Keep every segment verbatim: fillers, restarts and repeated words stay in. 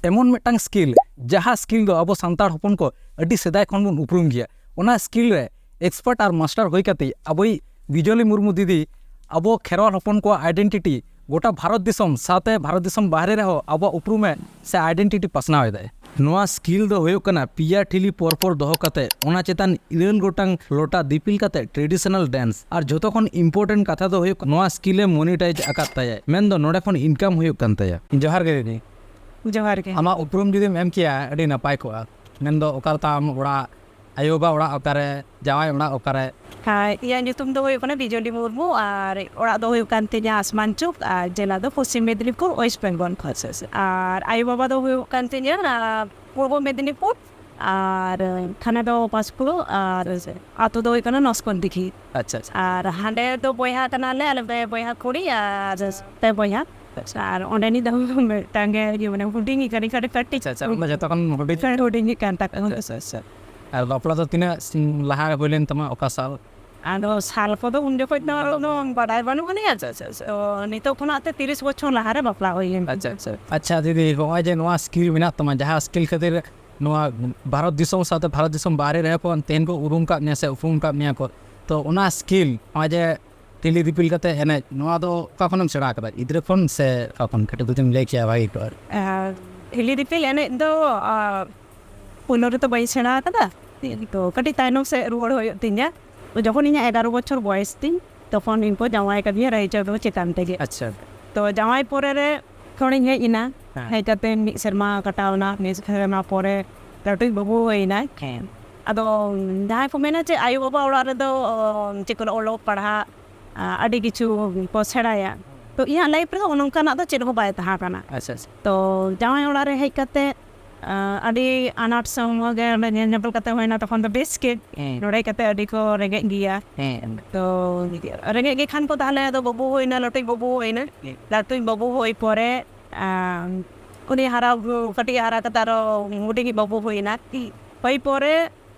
ᱮᱢᱚᱱ ᱢᱤᱫᱴᱟᱝ ᱥᱠᱤᱞ, ᱡᱟᱦᱟᱸ ᱥᱠᱤᱞ ᱫᱚ ᱟᱵᱚ ᱥᱟᱱᱛᱟᱲ ᱦᱚᱯᱚᱱ ᱠᱚ ᱟᱹᱰᱤ ᱥᱮᱫᱟᱭ ᱠᱷᱚᱱ ᱵᱚᱱ ᱩᱯᱨᱩᱢ ᱜᱮᱭᱟ᱾ ᱚᱱᱟ ᱥᱠᱤᱞ ᱨᱮ ᱮᱠᱥᱯᱟᱨᱴ ᱟᱨ ᱢᱟᱥᱴᱟᱨ ᱦᱩᱭ ᱠᱟᱛᱮ ᱟᱵᱚᱭᱤᱡ ᱵᱤᱡᱚᱞᱤ ᱢᱩᱨᱢᱩ ᱫᱤᱫᱤ ᱟᱵᱚ ᱠᱷᱮᱨᱣᱟᱞ ᱦᱚᱯᱚᱱ ᱠᱚᱣᱟᱜ ᱟᱭᱰᱮᱱᱴᱤᱴᱤ ᱜᱚᱴᱟ ᱵᱷᱟᱨᱚᱛ ᱫᱤᱥᱚᱢ ᱥᱟᱶᱛᱮ ᱵᱷᱟᱨᱚᱛ ᱫᱤᱥᱚᱢ ᱵᱟᱦᱨᱮ ᱨᱮᱦᱚᱸ ᱟᱵᱚᱣᱟᱜ ᱩᱯᱨᱩᱢᱮ ᱥᱮ ᱟᱭᱰᱮᱱᱴᱤᱴᱤ ᱯᱟᱥᱱᱟᱣ ᱮᱫᱟᱭ᱾ ᱱᱚᱣᱟ ᱥᱠᱤᱞ ᱫᱚ ᱦᱩᱭᱩᱜ ᱠᱟᱱᱟ ᱯᱮᱭᱟ ᱴᱷᱤᱞᱤ ᱯᱚᱨ ᱯᱚᱨ ᱫᱚᱦᱚ ᱠᱟᱛᱮ ᱚᱱᱟ ᱪᱮᱛᱟᱱ ᱤᱨᱟᱹᱞ ᱜᱚᱴᱟᱝ ᱞᱚᱴᱟ ᱫᱤᱯᱤᱞ ᱠᱟᱛᱮ ᱴᱨᱮᱰᱤᱥᱚᱱᱟᱞ ᱰᱮᱱᱥ᱾ ᱟᱨ ᱡᱷᱚᱛᱚ ᱠᱷᱚᱱ ᱤᱢᱯᱚᱨᱴᱮᱱᱴ ᱠᱟᱛᱷᱟ ᱫᱚ ᱦᱩᱭᱩᱜ ᱠᱟᱱᱟ ᱱᱚᱣᱟ ᱥᱠᱤᱞ ᱮ ᱢᱚᱱᱤᱴᱟᱭᱤᱡᱽ ᱟᱠᱟᱫ ᱛᱟᱭᱟᱭ, ᱢᱮᱱᱫᱚ ᱱᱚᱰᱮ ᱠᱷᱚᱱ ᱤᱱᱠᱟᱢ ᱦᱩᱭᱩᱜ ᱠᱟᱱ ᱛᱟᱭᱟ᱾ ᱡᱚᱦᱟᱨ ᱜᱮ ᱫᱤᱫᱤ᱾ ᱡᱚᱦᱟᱨ ᱜᱮ᱾ ᱟᱢᱟᱜ ᱩᱯᱨᱩᱢ ᱡᱩᱫᱤᱢ ᱮᱢ ᱠᱮᱭᱟ ᱟᱹᱰᱤ ᱱᱟᱯᱟᱭ ᱠᱚᱜᱼᱟ, ᱢᱮᱱᱫᱚ ᱚᱠᱟ ᱛᱟᱢ ᱚᱲᱟᱜ, ᱟᱭᱳᱼᱵᱟᱵᱟ ᱚᱲᱟᱜ ᱚᱠᱟᱨᱮ, ᱡᱟᱶᱟᱭ ᱚᱲᱟᱜ ᱚᱠᱟᱨᱮ? ᱦᱮᱸ, ᱤᱧᱟᱹᱜ ᱧᱩᱛᱩᱢ ᱫᱚ ᱦᱩᱭᱩᱜ ᱠᱟᱱᱟ ᱵᱤᱡᱚᱞᱤ ᱢᱩᱨᱢᱩ ᱟᱨ ᱚᱲᱟᱜ ᱫᱚ ᱦᱩᱭᱩᱜ ᱠᱟᱱ ᱛᱤᱧᱟ ᱟᱥᱢᱟᱱ ᱪᱩᱠ ᱟᱨ ᱡᱮᱞᱟ ᱫᱚ ᱯᱚᱥᱪᱤᱢ ᱢᱮᱫᱽᱱᱤᱯᱩᱨ, ᱳᱭᱮᱥᱴ ᱵᱮᱝᱜᱚᱞ᱾ ᱟᱪᱪᱷᱟ, ᱟᱪᱪᱷᱟ᱾ ᱟᱨ ᱟᱭᱳᱼᱵᱟᱵᱟ ᱫᱚ ᱦᱩᱭᱩᱜ ᱠᱟᱱ ᱛᱤᱧᱟ, ᱟᱸ, ᱯᱩᱨᱵᱚ ᱢᱮᱫᱽᱱᱤᱯᱩᱨ ᱟᱨ ᱛᱷᱟᱱᱟ ᱫᱚ ᱯᱟᱸᱥᱠᱩᱲ ᱟᱨ ᱟᱹᱛᱩ ᱫᱚ ᱦᱩᱭᱩᱜ ᱠᱟᱱᱟ ᱱᱚᱥᱠᱚᱱ ᱫᱤᱜᱷᱤ᱾ ᱟᱪᱪᱷᱟ, ᱟᱪᱪᱷᱟ᱾ ᱟᱨ ᱦᱟᱸᱰᱮ ᱫᱚ ᱵᱚᱭᱦᱟ ᱠᱟᱱᱟᱞᱮ, ᱟᱞᱮ ᱯᱮ ᱵᱚᱭᱦᱟ ᱠᱩᱲᱤ ᱟᱨ ᱯᱮ ᱵᱚᱭᱦᱟ᱾ ᱟᱪᱪᱷᱟ᱾ ᱟᱨ ᱚᱸᱰᱮᱱᱤᱡ ᱫᱚ ᱢᱤᱫᱴᱟᱝ ᱜᱮ, ᱤᱭᱟᱹ, ᱢᱟᱱᱮ ᱦᱩᱰᱤᱧ ᱜᱮ, ᱠᱟᱹᱴᱤᱡ, ᱠᱟᱹᱴᱤᱡ᱾ ᱟᱪᱪᱷᱟ, ᱟᱪᱪᱷᱟ, ᱚᱱᱟ ᱡᱚᱛᱚ ᱠᱷᱚᱱ ᱦᱩᱰᱤᱧ? ᱦᱩᱰᱤᱧ ᱜᱮ ᱠᱟᱱ ᱛᱟᱠᱚᱣᱟ᱾ ᱟᱪᱪᱷᱟ, ᱟᱪᱪᱷᱟ, ᱟᱪᱪᱷᱟ᱾ ᱟᱨ ᱵᱟᱯᱞᱟ ᱫᱚ ᱛᱤᱱᱟᱹᱜ ᱥᱤ-, ᱞᱟᱦᱟ ᱨᱮ ᱦᱩᱭ ᱞᱮᱱ ᱛᱟᱢᱟ, ᱚᱠᱟ ᱥᱟᱞ? ᱟᱫᱚ ᱥᱟᱞ ᱠᱚᱫᱚ ᱩᱱ ᱡᱚᱠᱷᱚᱡ ᱫᱚ ᱩᱱᱟᱹᱜ ᱵᱟᱰᱟᱭ ᱵᱟᱹᱱᱩᱜ ᱟᱹᱱᱤᱡ᱾ ᱟᱪᱪᱷᱟ, ᱟᱪᱪᱷᱟ, ᱟᱪᱪᱷᱟ᱾ ᱛᱚ, ᱱᱤᱛᱚᱜ ᱠᱷᱚᱱᱟᱜ ᱛᱮ ᱛᱤᱨᱤᱥ ᱵᱚᱪᱷᱚᱨ ᱞᱟᱦᱟ ᱨᱮ ᱵᱟᱯᱞᱟ ᱦᱩᱭ ᱞᱮᱱ ᱛᱤᱧᱟ᱾ ᱟᱪᱪᱷᱟ, ᱟᱪᱪᱷᱟ᱾ ᱟᱪᱪᱷᱟ ᱫᱤᱫᱤ, ᱱᱚᱜᱼᱚᱭ ᱡᱮ ᱱᱚᱣᱟ ᱥᱠᱤᱞ ᱢᱮᱱᱟᱜ ᱛᱟᱢᱟ, ᱡᱟᱦᱟᱸ ᱥᱠᱤᱞ ᱠᱷᱟᱹᱛᱤᱨ ᱱᱚᱣᱟ ᱵᱷᱟᱨᱚᱛ ᱫᱤᱥᱚᱢ ᱥᱟᱶᱛᱮ ᱵᱷᱟᱨᱚᱛ ᱫᱤᱥᱚᱢ ᱵᱟᱦᱨᱮ ᱨᱮᱦᱚᱸ ᱠᱚ ᱛᱮᱦᱮᱧ ᱠᱚ ᱩᱨᱩᱢ ᱠᱟᱜ ᱢᱮᱭᱟ ᱥᱮ ᱩᱯᱨᱩᱢ ᱠᱟᱜ ᱢᱮᱭᱟ ᱠᱚ, ᱛᱚ ᱚᱱᱟ ᱥᱠᱤᱞ, ᱱᱚᱜᱼᱚᱭ ᱡᱮ ᱴᱷᱤᱞᱤ ᱫᱤᱯᱤᱞ ᱠᱟᱛᱮ ᱮᱱᱮᱡ, ᱱᱚᱣᱟ ᱫᱚ ᱚᱠᱟ ᱠᱷᱚᱱᱮᱢ ᱥᱮᱬᱟ ᱠᱟᱫᱟ? ᱜᱤᱫᱽᱨᱟᱹ ᱠᱷᱚᱱ ᱥᱮ ᱚᱠᱟ ᱠᱷᱚᱱ? ᱠᱟᱹᱴᱤᱡ ᱡᱩᱫᱤᱢ ᱞᱟᱹᱭ ᱠᱮᱭᱟ ᱵᱷᱟᱜᱮ ᱠᱚᱜᱼᱟ᱾ ᱟᱨ ᱴᱷᱤᱞᱤ ᱫᱤᱯᱤᱞ ᱮᱱᱮᱡ ᱫᱚ, ᱟᱨ, ᱯᱳᱭᱞᱳ ᱨᱮᱫᱚ ᱵᱟᱹᱧ ᱥᱮᱬᱟ ᱟᱠᱟᱫᱟ, ᱛᱚ ᱠᱟᱹᱴᱤᱡ ᱛᱟᱭᱱᱚᱢ ᱥᱮᱫ ᱨᱩᱣᱟᱹᱲ ᱦᱩᱭᱩᱜ ᱛᱤᱧᱟ᱾ ᱡᱚᱠᱷᱚᱱ ᱤᱧᱟᱹᱜ ᱮᱜᱟᱨᱚ ᱵᱚᱪᱷᱚᱨ ᱵᱚᱭᱮᱥ ᱛᱤᱧ, ᱛᱚᱠᱷᱚᱱ ᱤᱧ ᱠᱚ ᱡᱟᱶᱟᱭ ᱠᱟᱫᱤᱧᱟ ᱨᱟᱭᱪᱚᱸᱫᱽᱨᱚ ᱪᱮᱛᱟᱱ ᱛᱮᱜᱮ᱾ ᱟᱪᱪᱷᱟ᱾ ᱛᱚ ᱡᱟᱶᱟᱭ ᱯᱚᱨᱮ ᱨᱮ ᱛᱷᱚᱲᱤᱧ ᱦᱮᱡ ᱮᱱᱟ᱾ ᱦᱮᱸ᱾ ᱦᱮᱡ ᱠᱟᱛᱮ ᱢᱤᱫ ᱥᱮᱨᱢᱟ ᱠᱟᱴᱟᱣ ᱮᱱᱟ, ᱢᱤᱫ ᱥᱮᱨᱢᱟ ᱯᱚᱨᱮ ᱞᱟᱹᱴᱩᱭ ᱵᱟᱹᱵᱩ ᱦᱩᱭ ᱮᱱᱟᱭ᱾ ᱦᱮᱸ᱾ ᱟᱫᱚ ᱡᱟᱦᱟᱸᱭ ᱠᱚ ᱢᱮᱱᱟ ᱡᱮ ᱟᱭᱳ ᱵᱟᱵᱟ ᱚᱲᱟᱜ ᱨᱮᱫᱚ, ᱚ, ᱪᱮᱫ ᱠᱚ ᱞᱟᱹᱭᱟ, ᱚᱞᱚᱜ ᱯᱟᱲᱦᱟᱜ, ᱟ, ᱟᱹᱰᱤ ᱠᱤᱪᱷᱩ ᱠᱚ ᱥᱮᱬᱟᱭᱟ᱾ ᱛᱚ ᱤᱧᱟᱹᱜ ᱞᱟᱭᱤᱯᱷ ᱨᱮᱫᱚ ᱚᱱᱠᱟᱱᱟᱜ ᱫᱚ ᱪᱮᱫ ᱦᱚᱸ ᱵᱟᱭ ᱛᱟᱦᱮᱸ ᱠᱟᱱᱟ᱾ ᱟᱪᱪᱷᱟ, ᱟᱪᱪᱷᱟ᱾ ᱛᱚ ᱡᱟᱶᱟᱭ ᱚᱲᱟᱜ ᱨᱮ ᱦᱮᱡ ᱠᱟᱛᱮ, ᱟ, ᱟᱹᱰᱤ ᱟᱱᱟᱴ ᱥᱚᱢᱚᱭ ᱜᱮ ᱚᱸᱰᱮ ᱧᱮᱞ ᱧᱮᱯᱮᱞ ᱠᱟᱛᱮ ᱦᱩᱭᱱᱟ, ᱛᱚᱠᱷᱚᱱ ᱫᱚ ᱵᱮᱥ ᱜᱮ᱾ ᱦᱮᱸ᱾ ᱱᱚᱰᱮ ᱠᱟᱛᱮ ᱟᱹᱰᱤ ᱠᱚ ᱨᱮᱸᱜᱮᱡ ᱜᱮᱭᱟ᱾ ᱦᱮᱸ᱾ ᱛᱚ ᱨᱮᱸᱜᱮᱡ ᱜᱮ ᱠᱷᱟᱱ ᱠᱚ, ᱛᱟᱦᱞᱮ ᱟᱫᱚ ᱵᱟᱹᱵᱩ ᱦᱩᱭᱱᱟ, ᱞᱟᱹᱴᱩᱭ ᱵᱟᱹᱵᱩ ᱦᱩᱭᱱᱟ᱾ ᱦᱮᱸ᱾ ᱞᱟᱹᱴᱩᱭ ᱵᱟᱹᱵᱩ ᱦᱩᱭ ᱯᱚᱨᱮ, ᱟ, ᱩᱱᱤ ᱦᱟᱨᱟ, ᱠᱟᱹᱴᱤᱡ ᱦᱟᱨᱟ ᱠᱟᱛᱮ ᱟᱨᱚ ᱦᱩᱰᱤᱧ ᱵᱟᱹᱵᱩ ᱦᱩᱭᱱᱟ᱾ ᱦᱩᱭ ᱯᱚᱨᱮ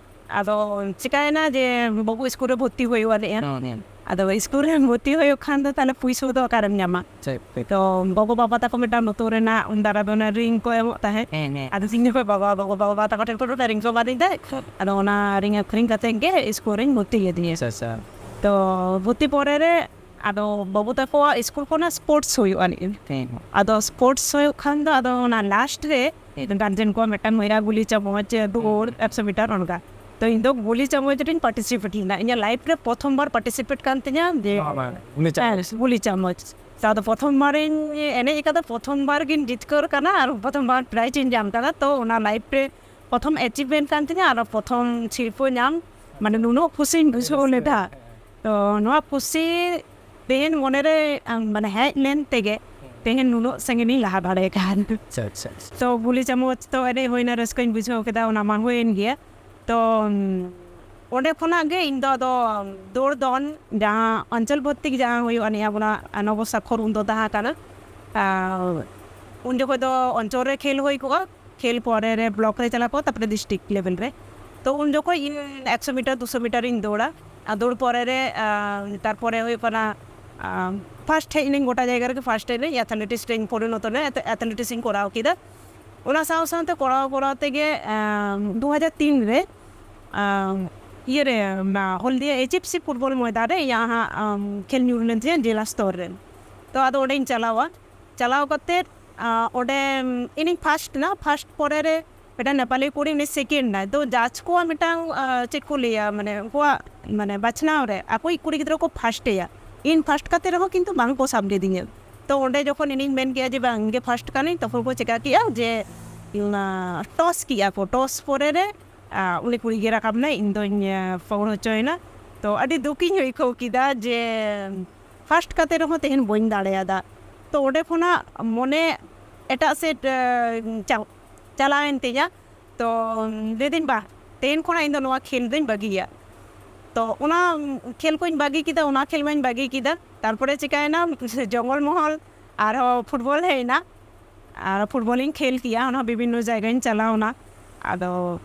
ᱟᱫᱚ ᱪᱤᱠᱟᱭᱮᱱᱟ ᱡᱮ ᱵᱟᱹᱵᱩ ᱤᱥᱠᱩᱞ ᱨᱮ ᱵᱷᱚᱨᱛᱤ ᱦᱩᱭᱩᱜᱼᱟ ᱞᱟᱹᱭᱮᱫᱼᱟ᱾ ᱦᱮᱸ, ᱦᱮᱸ᱾ ᱟᱫᱚ ᱥᱠᱩᱞ ᱨᱮ ᱵᱷᱚᱨᱛᱤ ᱦᱩᱭᱩᱜ ᱠᱷᱟᱱ ᱫᱚ ᱛᱟᱦᱞᱮ ᱯᱩᱭᱥᱟᱹ ᱫᱚ ᱚᱠᱟᱨᱮᱢ ᱧᱟᱢᱟ? ᱴᱷᱤᱠ, ᱴᱷᱤᱠ᱾ ᱛᱚ ᱜᱚᱜᱚ ᱵᱟᱵᱟ ᱛᱟᱠᱚ ᱢᱤᱫᱴᱟᱝ ᱱᱚᱛᱩᱨ ᱨᱮᱱᱟᱜ ᱩᱱ ᱫᱟᱨᱟ ᱫᱚ ᱚᱱᱟ ᱨᱤᱝ ᱠᱚ ᱮᱢᱚᱜ ᱛᱟᱦᱮᱸᱫ᱾ ᱦᱮᱸ, ᱦᱮᱸ᱾ ᱟᱫᱚ ᱤᱧ ᱡᱚᱠᱷᱚᱱ ᱵᱟᱵᱟ, ᱜᱚᱜᱚ ᱵᱟᱵᱟ ᱛᱟᱠᱚ ᱴᱷᱮᱱ ᱠᱷᱚᱱ ᱨᱤᱝ ᱠᱚ ᱮᱢᱟᱫᱤᱧ ᱛᱟᱦᱮᱸᱫ᱾ ᱟᱫᱚ ᱚᱱᱟ ᱨᱤᱝ ᱟᱹᱠᱷᱨᱤᱧ ᱠᱟᱛᱮ ᱜᱮ ᱥᱠᱩᱞ ᱨᱤᱧ ᱵᱷᱚᱨᱛᱤ ᱞᱮᱫᱤᱧᱟ᱾ ᱟᱪᱪᱷᱟ, ᱟᱪᱪᱷᱟ᱾ ᱛᱚ ᱵᱷᱚᱨᱛᱤ ᱯᱚᱨᱮ ᱨᱮ ᱟᱫᱚ ᱵᱟᱹᱵᱩ ᱛᱟᱠᱚᱣᱟᱜ ᱥᱠᱩᱞ ᱠᱷᱚᱱᱟᱜ ᱥᱯᱳᱨᱴᱥ ᱦᱩᱭᱩᱜᱼᱟ ᱟᱹᱱᱤᱡ᱾ ᱦᱮᱸ, ᱦᱮᱸ᱾ ᱟᱫᱚ ᱥᱯᱳᱨᱴᱥ ᱦᱩᱭᱩᱜ ᱠᱷᱟᱱ ᱫᱚ ᱟᱫᱚ ᱚᱱᱟ ᱞᱟᱥᱴ ᱨᱮ ᱦᱮᱸ᱾ ᱜᱟᱨᱡᱮᱱ ᱠᱚᱣᱟᱜ ᱢᱤᱫᱴᱟᱝ ᱦᱩᱭᱩᱜᱼᱟ ᱜᱩᱞᱤ ᱪᱟᱢᱚᱪ, ᱫᱳᱲ, ᱦᱮᱸ᱾ ᱮᱠᱥᱚ ᱢᱤᱴᱟᱨ ᱚᱱᱠᱟ᱾ ᱛᱚ ᱤᱧ ᱫᱚ ᱜᱩᱞᱤ ᱪᱟᱢᱚᱪ ᱨᱤᱧ ᱯᱟᱨᱴᱤᱥᱤᱯᱮᱴ ᱞᱮᱱᱟ᱾ ᱤᱧᱟᱹᱜ ᱞᱟᱭᱤᱯᱷ ᱨᱮ ᱯᱨᱚᱛᱷᱚᱢ ᱵᱟᱨ ᱯᱟᱨᱴᱤᱥᱤᱯᱮᱴ ᱠᱟᱱ ᱛᱤᱧᱟ ᱡᱮ ᱵᱟᱵᱟ, ᱜᱩᱞᱤ ᱪᱟᱢᱚᱪ᱾ ᱦᱮᱸ, ᱜᱩᱞᱤ ᱪᱟᱢᱚᱪ᱾ ᱛᱚ ᱟᱫᱚ ᱯᱨᱚᱛᱷᱚᱢ ᱵᱟᱨᱤᱧ ᱮᱱᱮᱡ ᱟᱠᱟᱫᱟ, ᱯᱨᱚᱛᱷᱚᱢ ᱵᱟᱨ ᱜᱤᱧ ᱡᱤᱛᱠᱟᱹᱨ ᱠᱟᱱᱟ ᱟᱨ ᱯᱨᱚᱛᱷᱚᱢ ᱵᱟᱨ ᱯᱨᱟᱭᱤᱡᱽ ᱤᱧ ᱧᱟᱢ ᱠᱟᱫᱟ᱾ ᱛᱚ ᱚᱱᱟ ᱞᱟᱭᱤᱯᱷ ᱨᱮ ᱯᱨᱚᱛᱷᱚᱢ ᱮᱪᱤᱵᱷᱢᱮᱱᱴ ᱠᱟᱱ ᱛᱤᱧᱟ ᱟᱨ ᱯᱨᱚᱛᱷᱚᱢ ᱥᱤᱨᱯᱟᱹ ᱧᱟᱢ, ᱢᱟᱱᱮ ᱱᱩᱱᱟᱹᱜ ᱠᱩᱥᱤᱧ ᱵᱩᱡᱷᱟᱹᱣ ᱞᱮᱫᱟ᱾ ᱛᱚ ᱱᱚᱣᱟ ᱠᱩᱥᱤ ᱛᱮᱦᱮᱧ ᱢᱚᱱᱮᱨᱮ, ᱟᱢ, ᱢᱟᱱᱮ ᱦᱮᱡ ᱞᱮᱱ ᱛᱮᱜᱮ ᱛᱮᱦᱮᱧ ᱱᱩᱱᱟᱹᱜ ᱥᱟᱺᱜᱤᱧᱤᱧ ᱞᱟᱦᱟ ᱫᱟᱲᱮ ᱠᱟᱣᱫᱟ᱾ ᱟᱪᱪᱷᱟ, ᱟᱪᱪᱷᱟ, ᱟᱪᱪᱷᱟ᱾ ᱛᱚ ᱜᱩᱞᱤ ᱪᱟᱢᱚᱪ ᱛᱚ ᱮᱱᱮᱡ ᱦᱩᱭᱱᱟ, ᱨᱟᱹᱥᱠᱟᱹᱧ ᱵᱩᱡᱷᱟᱹᱣ ᱠᱮᱫᱟ, ᱚᱱᱟ ᱢᱟ ᱦᱩᱭᱮᱱ ᱜᱮᱭᱟ᱾ ᱛᱚ ᱩᱢ, ᱚᱸᱰᱮ ᱠᱷᱚᱱᱟᱜ ᱜᱮ ᱤᱧ ᱫᱚ ᱟᱫᱚ ᱫᱟᱹᱲ ᱫᱚᱱ, ᱡᱟᱦᱟᱸ ᱚᱧᱪᱚᱞ ᱵᱷᱤᱛᱛᱤᱠ ᱡᱟᱦᱟᱸ ᱦᱩᱭᱩᱜᱼᱟ, ᱱᱤᱭᱟᱹ ᱟᱵᱚᱱᱟᱜ ᱱᱚᱵᱚ ᱥᱟᱠᱷᱚᱨ ᱩᱱᱫᱚ ᱛᱟᱦᱮᱸ ᱠᱟᱱᱟ᱾ ᱟᱨ ᱩᱱ ᱡᱚᱠᱷᱚᱡ ᱫᱚ ᱚᱧᱪᱚᱞ ᱨᱮ ᱠᱷᱮᱞ ᱦᱩᱭ ᱠᱚᱜᱼᱟ, ᱠᱷᱮᱞ ᱯᱚᱨᱮ ᱨᱮ ᱵᱞᱚᱠ ᱨᱮ ᱪᱟᱞᱟᱣ ᱠᱚᱜᱼᱟ, ᱛᱟᱨᱯᱚᱨᱮ ᱰᱤᱥᱴᱨᱤᱠᱴ ᱞᱮᱵᱮᱞ ᱨᱮ᱾ ᱛᱚ ᱩᱱ ᱡᱚᱠᱷᱚᱡ ᱤᱧ ᱮᱠᱥᱚ ᱢᱤᱴᱟᱨ, ᱫᱩᱥᱚ ᱢᱤᱴᱟᱨᱤᱧ ᱫᱟᱹᱲᱟ᱾ ᱟᱨ ᱫᱟᱹᱲ ᱯᱚᱨᱮ ᱨᱮ, ᱟᱨ ᱛᱟᱨᱯᱚᱨᱮ ᱦᱩᱭᱩᱜ ᱠᱟᱱᱟ, ᱟᱨ ᱯᱷᱟᱥᱴ ᱦᱮᱡ ᱮᱱᱟᱹᱧ, ᱜᱚᱴᱟ ᱡᱟᱭᱜᱟ ᱨᱮᱜᱮ ᱯᱷᱟᱥᱴ ᱦᱮᱡ ᱮᱱᱟᱹᱧ, ᱮᱛᱷᱞᱮᱴᱤᱠᱥ ᱨᱮᱧ ᱯᱚᱨᱤᱱᱚᱛ ᱮᱱᱟ, ᱮᱛᱷ-, ᱮᱛᱷᱞᱮᱴᱤᱠᱥ ᱤᱧ ᱠᱚᱨᱟᱣ ᱠᱮᱫᱟ᱾ ᱚᱱᱟ ᱥᱟᱶ ᱥᱟᱶᱛᱮ ᱠᱚᱨᱟᱣ ᱠᱚᱨᱟᱣ ᱛᱮᱜᱮ, ᱟᱨ ᱫᱩ ᱦᱟᱡᱟᱨ ᱛᱤᱱ ᱨᱮ, ᱟᱨ ᱤᱭᱟᱹᱨᱮ, ᱚᱱᱟ Haldia H F C football ᱢᱚᱭᱫᱟᱱ ᱨᱮ ᱤᱧᱟᱹᱜ ᱦᱟᱸᱜ, ᱟᱨ ᱠᱷᱮᱞ ᱧᱩᱨ ᱞᱮᱱ ᱛᱤᱧᱟᱹ ᱡᱮᱞᱟ ᱥᱛᱚᱨ ᱨᱮ᱾ ᱛᱚ ᱟᱫᱚ ᱚᱸᱰᱮᱧ ᱪᱟᱞᱟᱣᱟ᱾ ᱪᱟᱞᱟᱣ ᱠᱟᱛᱮᱫ, ᱟᱸ, ᱚᱸᱰᱮ, ᱩᱢ, ᱤᱧᱤᱧ ᱯᱷᱟᱥᱴ ᱮᱱᱟ᱾ ᱯᱷᱟᱥᱴ ᱯᱚᱨᱮ ᱨᱮ ᱢᱤᱫᱴᱟᱝ ᱱᱮᱯᱟᱞᱤ ᱠᱩᱲᱤ, ᱩᱱᱤ ᱥᱮᱠᱮᱱᱰ ᱮᱱᱟᱭ᱾ ᱛᱚ ᱡᱟᱡᱽ ᱠᱚᱣᱟᱜ ᱢᱤᱫᱴᱟᱝ, ᱟᱸ, ᱪᱮᱫ ᱠᱚ ᱞᱟᱹᱭᱟ, ᱢᱟᱱᱮ ᱩᱱᱠᱩᱣᱟᱜ, ᱢᱟᱱᱮ ᱵᱟᱪᱷᱱᱟᱣ ᱨᱮ ᱟᱠᱚᱭᱤᱡ ᱠᱩᱲᱤ ᱜᱤᱫᱽᱨᱟᱹ ᱠᱚ ᱯᱷᱟᱥᱴ ᱮᱭᱟ᱾ ᱤᱧ ᱯᱷᱟᱥᱴ ᱠᱟᱛᱮ ᱨᱮᱦᱚᱸ ᱠᱤᱱᱛᱩ ᱵᱟᱝ ᱠᱚ ᱥᱟᱵ ᱞᱤᱫᱤᱧᱟ᱾ ᱛᱚ ᱚᱸᱰᱮ ᱡᱚᱠᱷᱚᱱ ᱤᱧᱤᱧ ᱢᱮᱱ ᱠᱮᱜᱼᱟ ᱡᱮ ᱵᱟᱝ, ᱤᱧ ᱜᱮ ᱯᱷᱟᱥᱴ ᱠᱟᱹᱱᱟᱹᱧ, ᱛᱚᱠᱷᱚᱱ ᱠᱚ ᱪᱮᱠᱟ ᱠᱮᱜᱼᱟ ᱡᱮ, ᱚᱱᱟ ᱴᱚᱥ ᱠᱮᱜᱼᱟ ᱠᱚ᱾ ᱴᱚᱥ ᱯᱚᱨᱮ ᱨᱮ, ᱟᱸ, ᱩᱱᱤ ᱠᱩᱲᱤ ᱜᱮ ᱨᱟᱠᱟᱵ ᱮᱱᱟᱭ, ᱤᱧ ᱫᱚᱧ, ᱟᱸ, ᱯᱷᱟᱣᱩᱞ ᱦᱚᱪᱚᱭᱮᱱᱟ᱾ ᱛᱚ ᱟᱹᱰᱤ ᱫᱩᱠᱤᱧ ᱟᱹᱭᱠᱟᱹᱣ ᱠᱮᱫᱟ ᱡᱮ ᱯᱷᱟᱥᱴ ᱠᱟᱛᱮ ᱨᱮᱦᱚᱸ ᱛᱮᱦᱮᱧ ᱵᱟᱹᱧ ᱫᱟᱲᱮᱭᱟᱫᱟ᱾ ᱛᱚ ᱚᱸᱰᱮ ᱠᱷᱚᱱᱟᱜ ᱢᱚᱱᱮ ᱮᱴᱟᱜ ᱥᱮᱫ, ᱮ, ᱪᱟᱞ-, ᱪᱟᱞᱟᱣᱮᱱ ᱛᱤᱧᱟ᱾ ᱛᱚ ᱞᱟᱹᱭᱫᱟᱹᱧ, "ᱵᱟᱦ, ᱛᱮᱦᱮᱧ ᱠᱷᱚᱱᱟᱜ ᱤᱧ ᱫᱚ ᱱᱚᱣᱟ ᱠᱷᱮᱞ ᱫᱚᱧ ᱵᱟᱹᱜᱤᱭᱟ᱾" ᱛᱚ ᱚᱱᱟ ᱠᱷᱮᱞ ᱠᱚᱧ ᱵᱟᱹᱜᱤ ᱠᱮᱫᱟ, ᱚᱱᱟ ᱠᱷᱮᱞ ᱢᱟᱧ ᱵᱟᱹᱜᱤ ᱠᱮᱫᱟ᱾ ᱛᱟᱨᱯᱚᱨᱮ ᱪᱤᱠᱟᱭᱮᱱᱟ, ᱡᱚᱝᱜᱚᱞ ᱢᱚᱦᱚᱞ ᱟᱨᱦᱚᱸ ᱯᱷᱩᱴᱵᱚᱞ ᱦᱮᱡ ᱮᱱᱟ᱾ ᱟᱨ ᱯᱷᱩᱴᱵᱚᱞᱤᱧ ᱠᱷᱮᱞ ᱠᱮᱜᱼᱟ, ᱚᱱᱟ ᱵᱤᱵᱷᱤᱱᱱᱚ ᱡᱟᱭᱜᱟᱧ ᱪᱟᱞᱟᱣ ᱮᱱᱟ᱾ ᱟᱫᱚ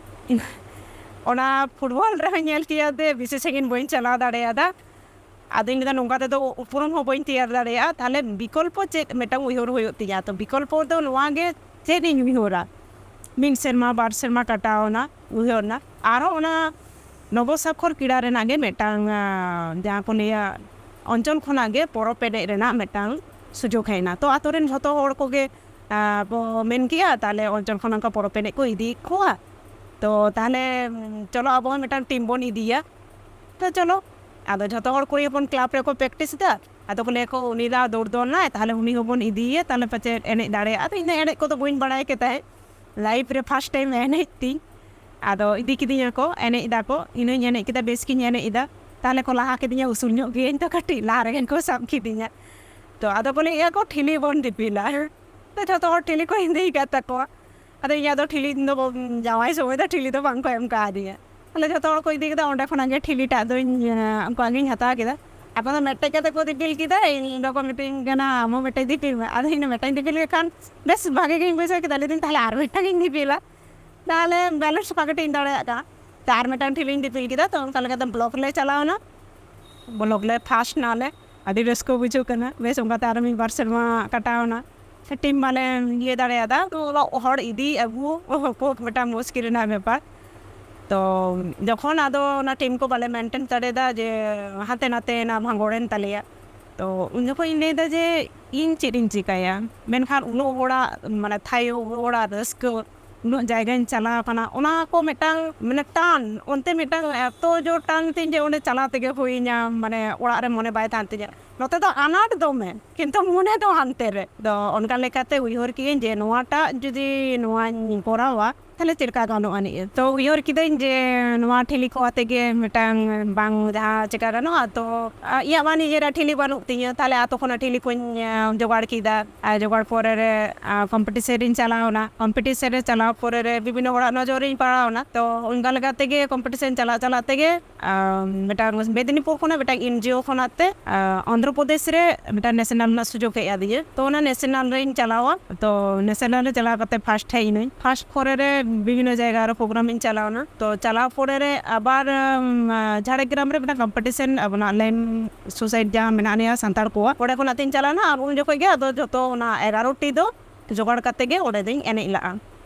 ᱚᱱᱟ ᱯᱷᱩᱴᱵᱚᱞ ᱨᱮᱦᱚᱸᱧ ᱧᱮᱞ ᱠᱮᱜᱼᱟ ᱡᱮ ᱵᱮᱥᱤ ᱥᱟᱺᱜᱤᱧ ᱵᱟᱹᱧ ᱪᱟᱞᱟᱣ ᱫᱟᱲᱮᱭᱟᱫᱟ᱾ ᱟᱫᱚᱧ ᱞᱟᱹᱭᱫᱟ, ᱱᱚᱝᱠᱟ ᱛᱮᱫᱚ ᱩᱯᱨᱩᱢ ᱦᱚᱸ ᱵᱟᱹᱧ ᱛᱮᱭᱟᱨ ᱫᱟᱲᱮᱭᱟᱜᱼᱟ, ᱛᱟᱦᱚᱞᱮ ᱵᱤᱠᱚᱞᱯᱚ ᱪᱮᱫ ᱢᱤᱫᱴᱟᱝ ᱩᱭᱦᱟᱹᱨ ᱦᱩᱭᱩᱜ ᱛᱤᱧᱟ? ᱛᱚ ᱵᱤᱠᱚᱞᱯᱚ ᱫᱚ ᱱᱚᱣᱟ ᱜᱮ, ᱪᱮᱫ ᱤᱧ ᱩᱭᱦᱟᱹᱨᱟ? ᱢᱤᱫ ᱥᱮᱨᱢᱟ ᱵᱟᱨ ᱥᱮᱨᱢᱟ ᱠᱟᱴᱟᱣᱱᱟ, ᱩᱭᱦᱟᱹᱨ ᱮᱱᱟ, ᱟᱨᱦᱚᱸ ᱚᱱᱟ ᱱᱚᱵᱚ ᱥᱟᱠᱷᱚᱨ ᱠᱨᱤᱲᱟ ᱨᱮᱱᱟᱜ ᱜᱮ ᱢᱤᱫᱴᱟᱝ, ᱟᱸ, ᱡᱟᱦᱟᱸ ᱠᱚ ᱞᱟᱹᱭᱟ, ᱚᱧᱪᱚᱞ ᱠᱷᱚᱱᱟᱜ ᱜᱮ ᱯᱚᱨᱚᱵᱽ ᱮᱱᱮᱡ ᱨᱮᱱᱟᱜ ᱢᱤᱫᱴᱟᱝ ᱥᱩᱡᱳᱜᱽ ᱦᱮᱡ ᱮᱱᱟ᱾ ᱛᱚ ᱟᱛᱳ ᱨᱮᱱ ᱡᱷᱚᱛᱚ ᱦᱚᱲ ᱠᱚᱜᱮ, ᱟᱸ, ᱠᱚ ᱢᱮᱱ ᱠᱮᱜᱼᱟ, ᱛᱟᱦᱞᱮ ᱚᱧᱪᱚᱞ ᱠᱷᱚᱱᱟᱜ ᱚᱱᱠᱟ ᱯᱚᱨᱚᱵᱽ ᱮᱱᱮᱡ ᱠᱚ ᱤᱫᱤᱭᱮᱫ ᱠᱚᱣᱟ, ᱛᱚ ᱛᱟᱦᱞᱮ, ᱩᱸ, ᱪᱚᱞᱚ ᱟᱵᱚ ᱦᱚᱸ ᱢᱤᱫᱴᱟᱝ ᱴᱤᱢ ᱵᱚᱱ ᱤᱫᱤᱭᱟ᱾ ᱛᱚ ᱪᱚᱞᱚ, ᱟᱫᱚ ᱡᱷᱚᱛᱚ ᱦᱚᱲ ᱠᱩᱲᱤ ᱦᱚᱯᱚᱱ ᱠᱞᱟᱵᱽ ᱨᱮᱠᱚ ᱯᱨᱮᱠᱴᱤᱥ ᱮᱫᱟ᱾ ᱟᱫᱚ ᱠᱚ ᱞᱟᱹᱭᱟ ᱠᱚ, "ᱩᱱᱤ ᱫᱚ ᱫᱚᱨ ᱫᱚᱱᱟᱭ, ᱛᱟᱦᱞᱮ ᱩᱱᱤ ᱦᱚᱸᱵᱚᱱ ᱤᱫᱤᱭᱮᱭᱟ, ᱛᱟᱦᱞᱮ ᱯᱟᱪᱮᱫ ᱮᱱᱮᱡ ᱫᱟᱲᱮᱭᱟᱜᱼᱟ᱾" ᱟᱫᱚ ᱤᱧ ᱫᱚ ᱮᱱᱮᱡ ᱠᱚᱫᱚ ᱵᱟᱹᱧ ᱵᱟᱲᱟᱭ ᱠᱮᱫ ᱛᱟᱦᱮᱸᱫ, ᱞᱟᱭᱤᱯᱷ ᱨᱮ ᱯᱷᱟᱥᱴ ᱴᱟᱭᱤᱢ ᱮᱱᱮᱡ ᱛᱤᱧ᱾ ᱟᱫᱚ ᱤᱫᱤ ᱠᱤᱫᱤᱧᱟ ᱠᱚ, ᱮᱱᱮᱡ ᱮᱫᱟ ᱠᱚ, ᱤᱧ ᱦᱚᱸᱧ ᱮᱱᱮᱡ ᱠᱮᱫᱟ, ᱵᱮᱥ ᱜᱤᱧ ᱮᱱᱮᱡ ᱮᱫᱟ᱾ ᱛᱟᱦᱞᱮ ᱠᱚ ᱞᱟᱦᱟ ᱠᱤᱫᱤᱧᱟ, ᱩᱥᱩᱞ ᱧᱚᱜ ᱜᱤᱭᱟᱹᱧ ᱛᱚ ᱠᱟᱹᱴᱤᱡ, ᱞᱟᱦᱟ ᱨᱮᱜᱮ ᱠᱚ ᱥᱟᱵ ᱠᱤᱫᱤᱧᱟ᱾ ᱛᱚ ᱟᱫᱚ ᱠᱚ ᱞᱟᱹᱭᱮᱫᱼᱟ ᱠᱚ, "ᱴᱷᱤᱞᱤ ᱵᱚᱱ ᱫᱤᱯᱤᱞᱟ᱾" ᱛᱚ ᱡᱷᱚᱛᱚ ᱦᱚᱲ ᱴᱷᱤᱞᱤ ᱠᱚ ᱤᱫᱤ ᱟᱠᱟᱫ ᱛᱟᱠᱚᱣᱟ᱾ ᱟᱫᱚ ᱤᱧᱟᱹᱜ ᱫᱚ ᱴᱷᱤᱞᱤ ᱫᱚ ᱡᱟᱶᱟᱭ ᱥᱚᱢᱚᱭ ᱫᱚ ᱴᱷᱤᱞᱤ ᱫᱚ ᱵᱟᱝ ᱠᱚ ᱮᱢ ᱠᱟᱣᱫᱤᱧᱟ᱾ ᱛᱟᱦᱞᱮ ᱡᱷᱚᱛᱚ ᱦᱚᱲ ᱠᱚ ᱤᱫᱤ ᱠᱮᱫᱟ, ᱚᱸᱰᱮ ᱠᱷᱚᱱᱟᱜ ᱜᱮ ᱴᱷᱤᱞᱤ ᱴᱟᱜ ᱫᱚᱧ, ᱮᱸ, ᱩᱱᱠᱩᱣᱟᱜ ᱜᱤᱧ ᱦᱟᱛᱟᱣ ᱠᱮᱫᱟ᱾ ᱟᱠᱚ ᱫᱚ ᱢᱤᱫᱴᱮᱡ ᱠᱟᱛᱮ ᱠᱚ ᱫᱤᱯᱤᱞ ᱠᱮᱫᱟ, ᱤᱧ ᱫᱚᱠᱚ ᱢᱤᱛᱟᱹᱧ ᱠᱟᱱᱟ, "ᱟᱢ ᱦᱚᱸ ᱢᱤᱫᱴᱮᱡ ᱫᱤᱯᱤᱞ ᱢᱮ᱾" ᱟᱫᱚ ᱤᱧ ᱫᱚ ᱢᱤᱫᱴᱮᱡ ᱫᱤᱯᱤᱞ ᱠᱮᱫ ᱠᱷᱟᱱ ᱵᱮᱥ ᱵᱷᱟᱜᱮ ᱜᱤᱧ ᱵᱩᱡᱷᱟᱹᱣ ᱠᱮᱫᱟ᱾ ᱞᱟᱹᱭᱫᱟᱹᱧ, "ᱛᱟᱦᱞᱮ ᱟᱨ ᱢᱤᱫᱴᱟᱝ ᱤᱧ ᱫᱤᱯᱤᱞᱟ, ᱛᱟᱦᱞᱮ ᱵᱮᱞᱮᱱᱥ ᱚᱠᱟ ᱠᱟᱹᱴᱤᱡ ᱤᱧ ᱫᱟᱲᱮᱭᱟᱜ ᱠᱟᱱᱟ?" ᱛᱚ ᱟᱨ ᱢᱤᱫᱴᱟᱝ ᱴᱷᱤᱞᱤᱧ ᱫᱤᱯᱤᱞ ᱠᱮᱫᱟ᱾ ᱛᱚ ᱚᱱᱠᱟ ᱞᱮᱠᱟᱛᱮ ᱵᱞᱚᱠ ᱞᱮ ᱪᱟᱞᱟᱣ ᱮᱱᱟ, ᱵᱞᱚᱠ ᱞᱮ ᱯᱷᱟᱥᱴ ᱱᱟᱞᱮ, ᱟᱹᱰᱤ ᱨᱟᱹᱥᱠᱟᱹ ᱵᱩᱡᱷᱟᱹᱜ ᱠᱟᱱᱟ᱾ ᱵᱮᱥ, ᱚᱱᱠᱟᱛᱮ ᱟᱨᱚ ᱢᱤᱫ ᱵᱟᱨ ᱥᱮᱨᱢᱟ ᱠᱟᱴᱟᱣ ᱮᱱᱟ᱾ ᱴᱤᱢ ᱵᱟᱞᱮ ᱤᱭᱟᱹ ᱫᱟᱲᱮᱭᱟᱫᱟ, ᱛᱚ ᱚᱞᱚᱜ ᱦᱚᱲ ᱤᱫᱤ ᱟᱹᱜᱩ ᱠᱷᱩᱵ ᱢᱤᱫᱴᱟᱝ ᱢᱩᱥᱠᱤᱞ ᱨᱮᱱᱟᱜ ᱵᱮᱯᱟᱨ᱾ ᱛᱚ ᱡᱚᱠᱷᱚᱱ ᱟᱫᱚ ᱚᱱᱟ ᱴᱤᱢ ᱠᱚ ᱵᱟᱞᱮ ᱢᱮᱱᱴᱮᱱ ᱫᱟᱲᱮᱭᱟᱫᱟ, ᱡᱮ ᱦᱟᱱᱛᱮ ᱱᱟᱛᱮ ᱮᱱᱟ, ᱵᱷᱟᱸᱜᱚᱲ ᱮᱱ ᱛᱟᱞᱮᱭᱟ᱾ ᱛᱚ ᱩᱱ ᱡᱚᱠᱷᱚᱱ ᱤᱧ ᱞᱟᱹᱭᱫᱟ ᱡᱮ ᱤᱧ ᱪᱮᱫ ᱤᱧ ᱪᱤᱠᱟᱹᱭᱟ, ᱢᱮᱱᱠᱷᱟᱱ ᱩᱱᱟᱹᱜ ᱦᱚᱲᱟᱜ ᱢᱟᱱᱮ ᱛᱷᱟᱭᱚ, ᱩᱱᱟᱹᱜ ᱦᱚᱲᱟᱜ ᱨᱟᱹᱥᱠᱟᱹ, ᱩᱱᱟᱹᱜ ᱡᱟᱭᱜᱟᱧ ᱪᱟᱞᱟᱣ ᱟᱠᱟᱱᱟ, ᱚᱱᱟ ᱠᱚ ᱢᱤᱫᱴᱟᱝ ᱢᱟᱱᱮ ᱴᱟᱱ, ᱚᱱᱛᱮ ᱢᱤᱫᱴᱟᱝ ᱮᱛᱚ ᱡᱳᱨ ᱴᱟᱱ ᱛᱤᱧ ᱡᱮ ᱚᱸᱰᱮ ᱪᱟᱞᱟᱣ ᱛᱮᱜᱮ ᱦᱩᱭᱤᱧᱟ, ᱢᱟᱱᱮ ᱚᱲᱟᱜ ᱨᱮ ᱢᱚᱱᱮ ᱵᱟᱭ ᱛᱟᱦᱮᱱ ᱛᱤᱧᱟᱹ᱾ ᱱᱚᱛᱮ ᱫᱚ ᱟᱱᱟᱴ ᱫᱚᱢᱮ, ᱠᱤᱱᱛᱩ ᱢᱚᱱᱮ ᱫᱚ ᱦᱟᱱᱛᱮ ᱨᱮ᱾ ᱫᱚ ᱚᱱᱠᱟ ᱞᱮᱠᱟᱛᱮ ᱩᱭᱦᱟᱹᱨ ᱠᱮᱜᱼᱟᱹᱧ ᱡᱮ ᱱᱚᱣᱟᱴᱟᱜ ᱡᱩᱫᱤ ᱱᱚᱣᱟᱧ ᱠᱚᱨᱟᱣᱟ, ᱛᱟᱦᱞᱮ ᱪᱮᱫ ᱞᱮᱠᱟ ᱜᱟᱱᱚᱜᱼᱟ ᱱᱤᱭᱟᱹ? ᱛᱚ ᱩᱭᱦᱟᱹᱨ ᱠᱤᱫᱟᱹᱧ ᱡᱮ ᱱᱚᱣᱟ ᱴᱷᱤᱞᱤ ᱠᱚ ᱟᱛᱮ ᱜᱮ ᱢᱤᱫᱴᱟᱝ ᱵᱟᱝ ᱡᱟᱦᱟᱸ ᱪᱮᱠᱟ ᱜᱟᱱᱚᱜᱼᱟ, ᱛᱚ, ᱟ, ᱤᱧᱟᱹᱜ ᱢᱟ ᱱᱤᱡᱮᱨᱟᱜ ᱴᱷᱤᱞᱤ ᱵᱟᱹᱱᱩᱜ ᱛᱤᱧᱟᱹ, ᱛᱟᱦᱞᱮ ᱟᱛᱳ ᱠᱷᱚᱱᱟᱜ ᱴᱷᱤᱞᱤ ᱠᱚᱧ, ᱟ, ᱡᱚᱜᱟᱲ ᱠᱮᱫᱟ᱾ ᱟᱨ ᱡᱚᱜᱟᱲ ᱯᱚᱨᱮ ᱨᱮ, ᱟ, ᱠᱚᱢᱯᱤᱴᱤᱥᱮᱱ ᱨᱤᱧ ᱪᱟᱞᱟᱣ ᱮᱱᱟ᱾ ᱠᱚᱢᱯᱤᱴᱤᱥᱮᱱ ᱨᱮ ᱪᱟᱞᱟᱣ ᱯᱚᱨᱮ ᱨᱮ ᱵᱤᱵᱷᱤᱱᱱᱚ ᱦᱚᱲᱟᱜ ᱱᱚᱡᱚᱨ ᱨᱤᱧ ᱯᱟᱲᱟᱣ ᱮᱱᱟ᱾ ᱛᱚ ᱚᱱᱠᱟ ᱞᱮᱠᱟ ᱛᱮᱜᱮ ᱠᱚᱢᱯᱤᱴᱤᱥᱮᱱ ᱪᱟᱞᱟᱣ ᱪᱟᱞᱟᱣ ᱛᱮᱜᱮ ᱟᱨ ᱢᱤᱫᱴᱟᱝ ᱢᱮᱫᱤᱱᱤᱯᱩᱨ ᱠᱷᱚᱱᱟᱜ ᱢᱤᱫᱴᱟᱝ ᱮᱱ ᱡᱤ ᱳ ᱠᱷᱚᱱᱟᱜ ᱛᱮ, ᱟᱨ ᱚᱱᱫᱷᱨᱚ ᱯᱨᱚᱫᱮᱥ ᱨᱮ ᱢᱤᱫᱴᱟᱝ ᱱᱮᱥᱱᱟᱞ ᱨᱮᱱᱟᱜ ᱥᱩᱡᱳᱜᱽ ᱦᱮᱡ ᱟᱹᱫᱤᱧᱟ᱾ ᱛᱚ ᱚᱱᱟ ᱱᱮᱥᱱᱟᱞ ᱨᱮᱧ ᱪᱟᱞᱟᱣᱟ᱾ ᱛᱚ ᱱᱮᱥᱱᱟᱞ ᱨᱮ ᱪᱟᱞᱟᱣ ᱠᱟᱛᱮ ᱯᱷᱟᱥᱴ ᱦᱮᱡ ᱮᱱᱟᱹᱧ᱾ ᱯᱷᱟᱥᱴ ᱯᱚᱨᱮ ᱨᱮ ᱵᱤᱵᱷᱤᱱᱱᱚ ᱡᱟᱭᱜᱟ ᱨᱮ ᱯᱨᱳᱜᱨᱟᱢ ᱤᱧ ᱪᱟᱞᱟᱣᱱᱟ᱾ ᱛᱚ ᱪᱟᱞᱟᱣ ᱯᱚᱨᱮ ᱨᱮ ᱟᱵᱟᱨ ᱩᱢ, ᱡᱷᱟᱲᱜᱨᱟᱢ ᱨᱮ ᱢᱤᱫᱴᱟᱝ ᱠᱚᱢᱯᱤᱴᱤᱥᱚᱱ ᱟᱵᱚᱱᱟᱜ ᱞᱮᱱ ᱥᱳᱥᱟᱭᱤᱴᱤ ᱡᱟᱦᱟᱸ ᱢᱮᱱᱟᱜ ᱱᱤᱭᱟ ᱥᱟᱱᱛᱟᱲ ᱠᱚᱣᱟᱜ, ᱚᱸᱰᱮ ᱠᱷᱚᱱᱟᱜ ᱛᱤᱧ ᱪᱟᱞᱟᱣᱱᱟ᱾ ᱟᱨ ᱩᱱ ᱡᱚᱠᱷᱚᱡ ᱜᱮ ᱟᱫᱚ ᱡᱚᱛᱚ ᱚᱱᱟ ᱮᱜᱟᱨᱚ ᱴᱤ ᱫᱚ ᱡᱚᱜᱟᱲ ᱠᱟᱛᱮ ᱜᱮ ᱚᱸᱰᱮ ᱫᱚᱧ ᱮᱱᱮᱡ ᱞᱟᱜᱼᱟ᱾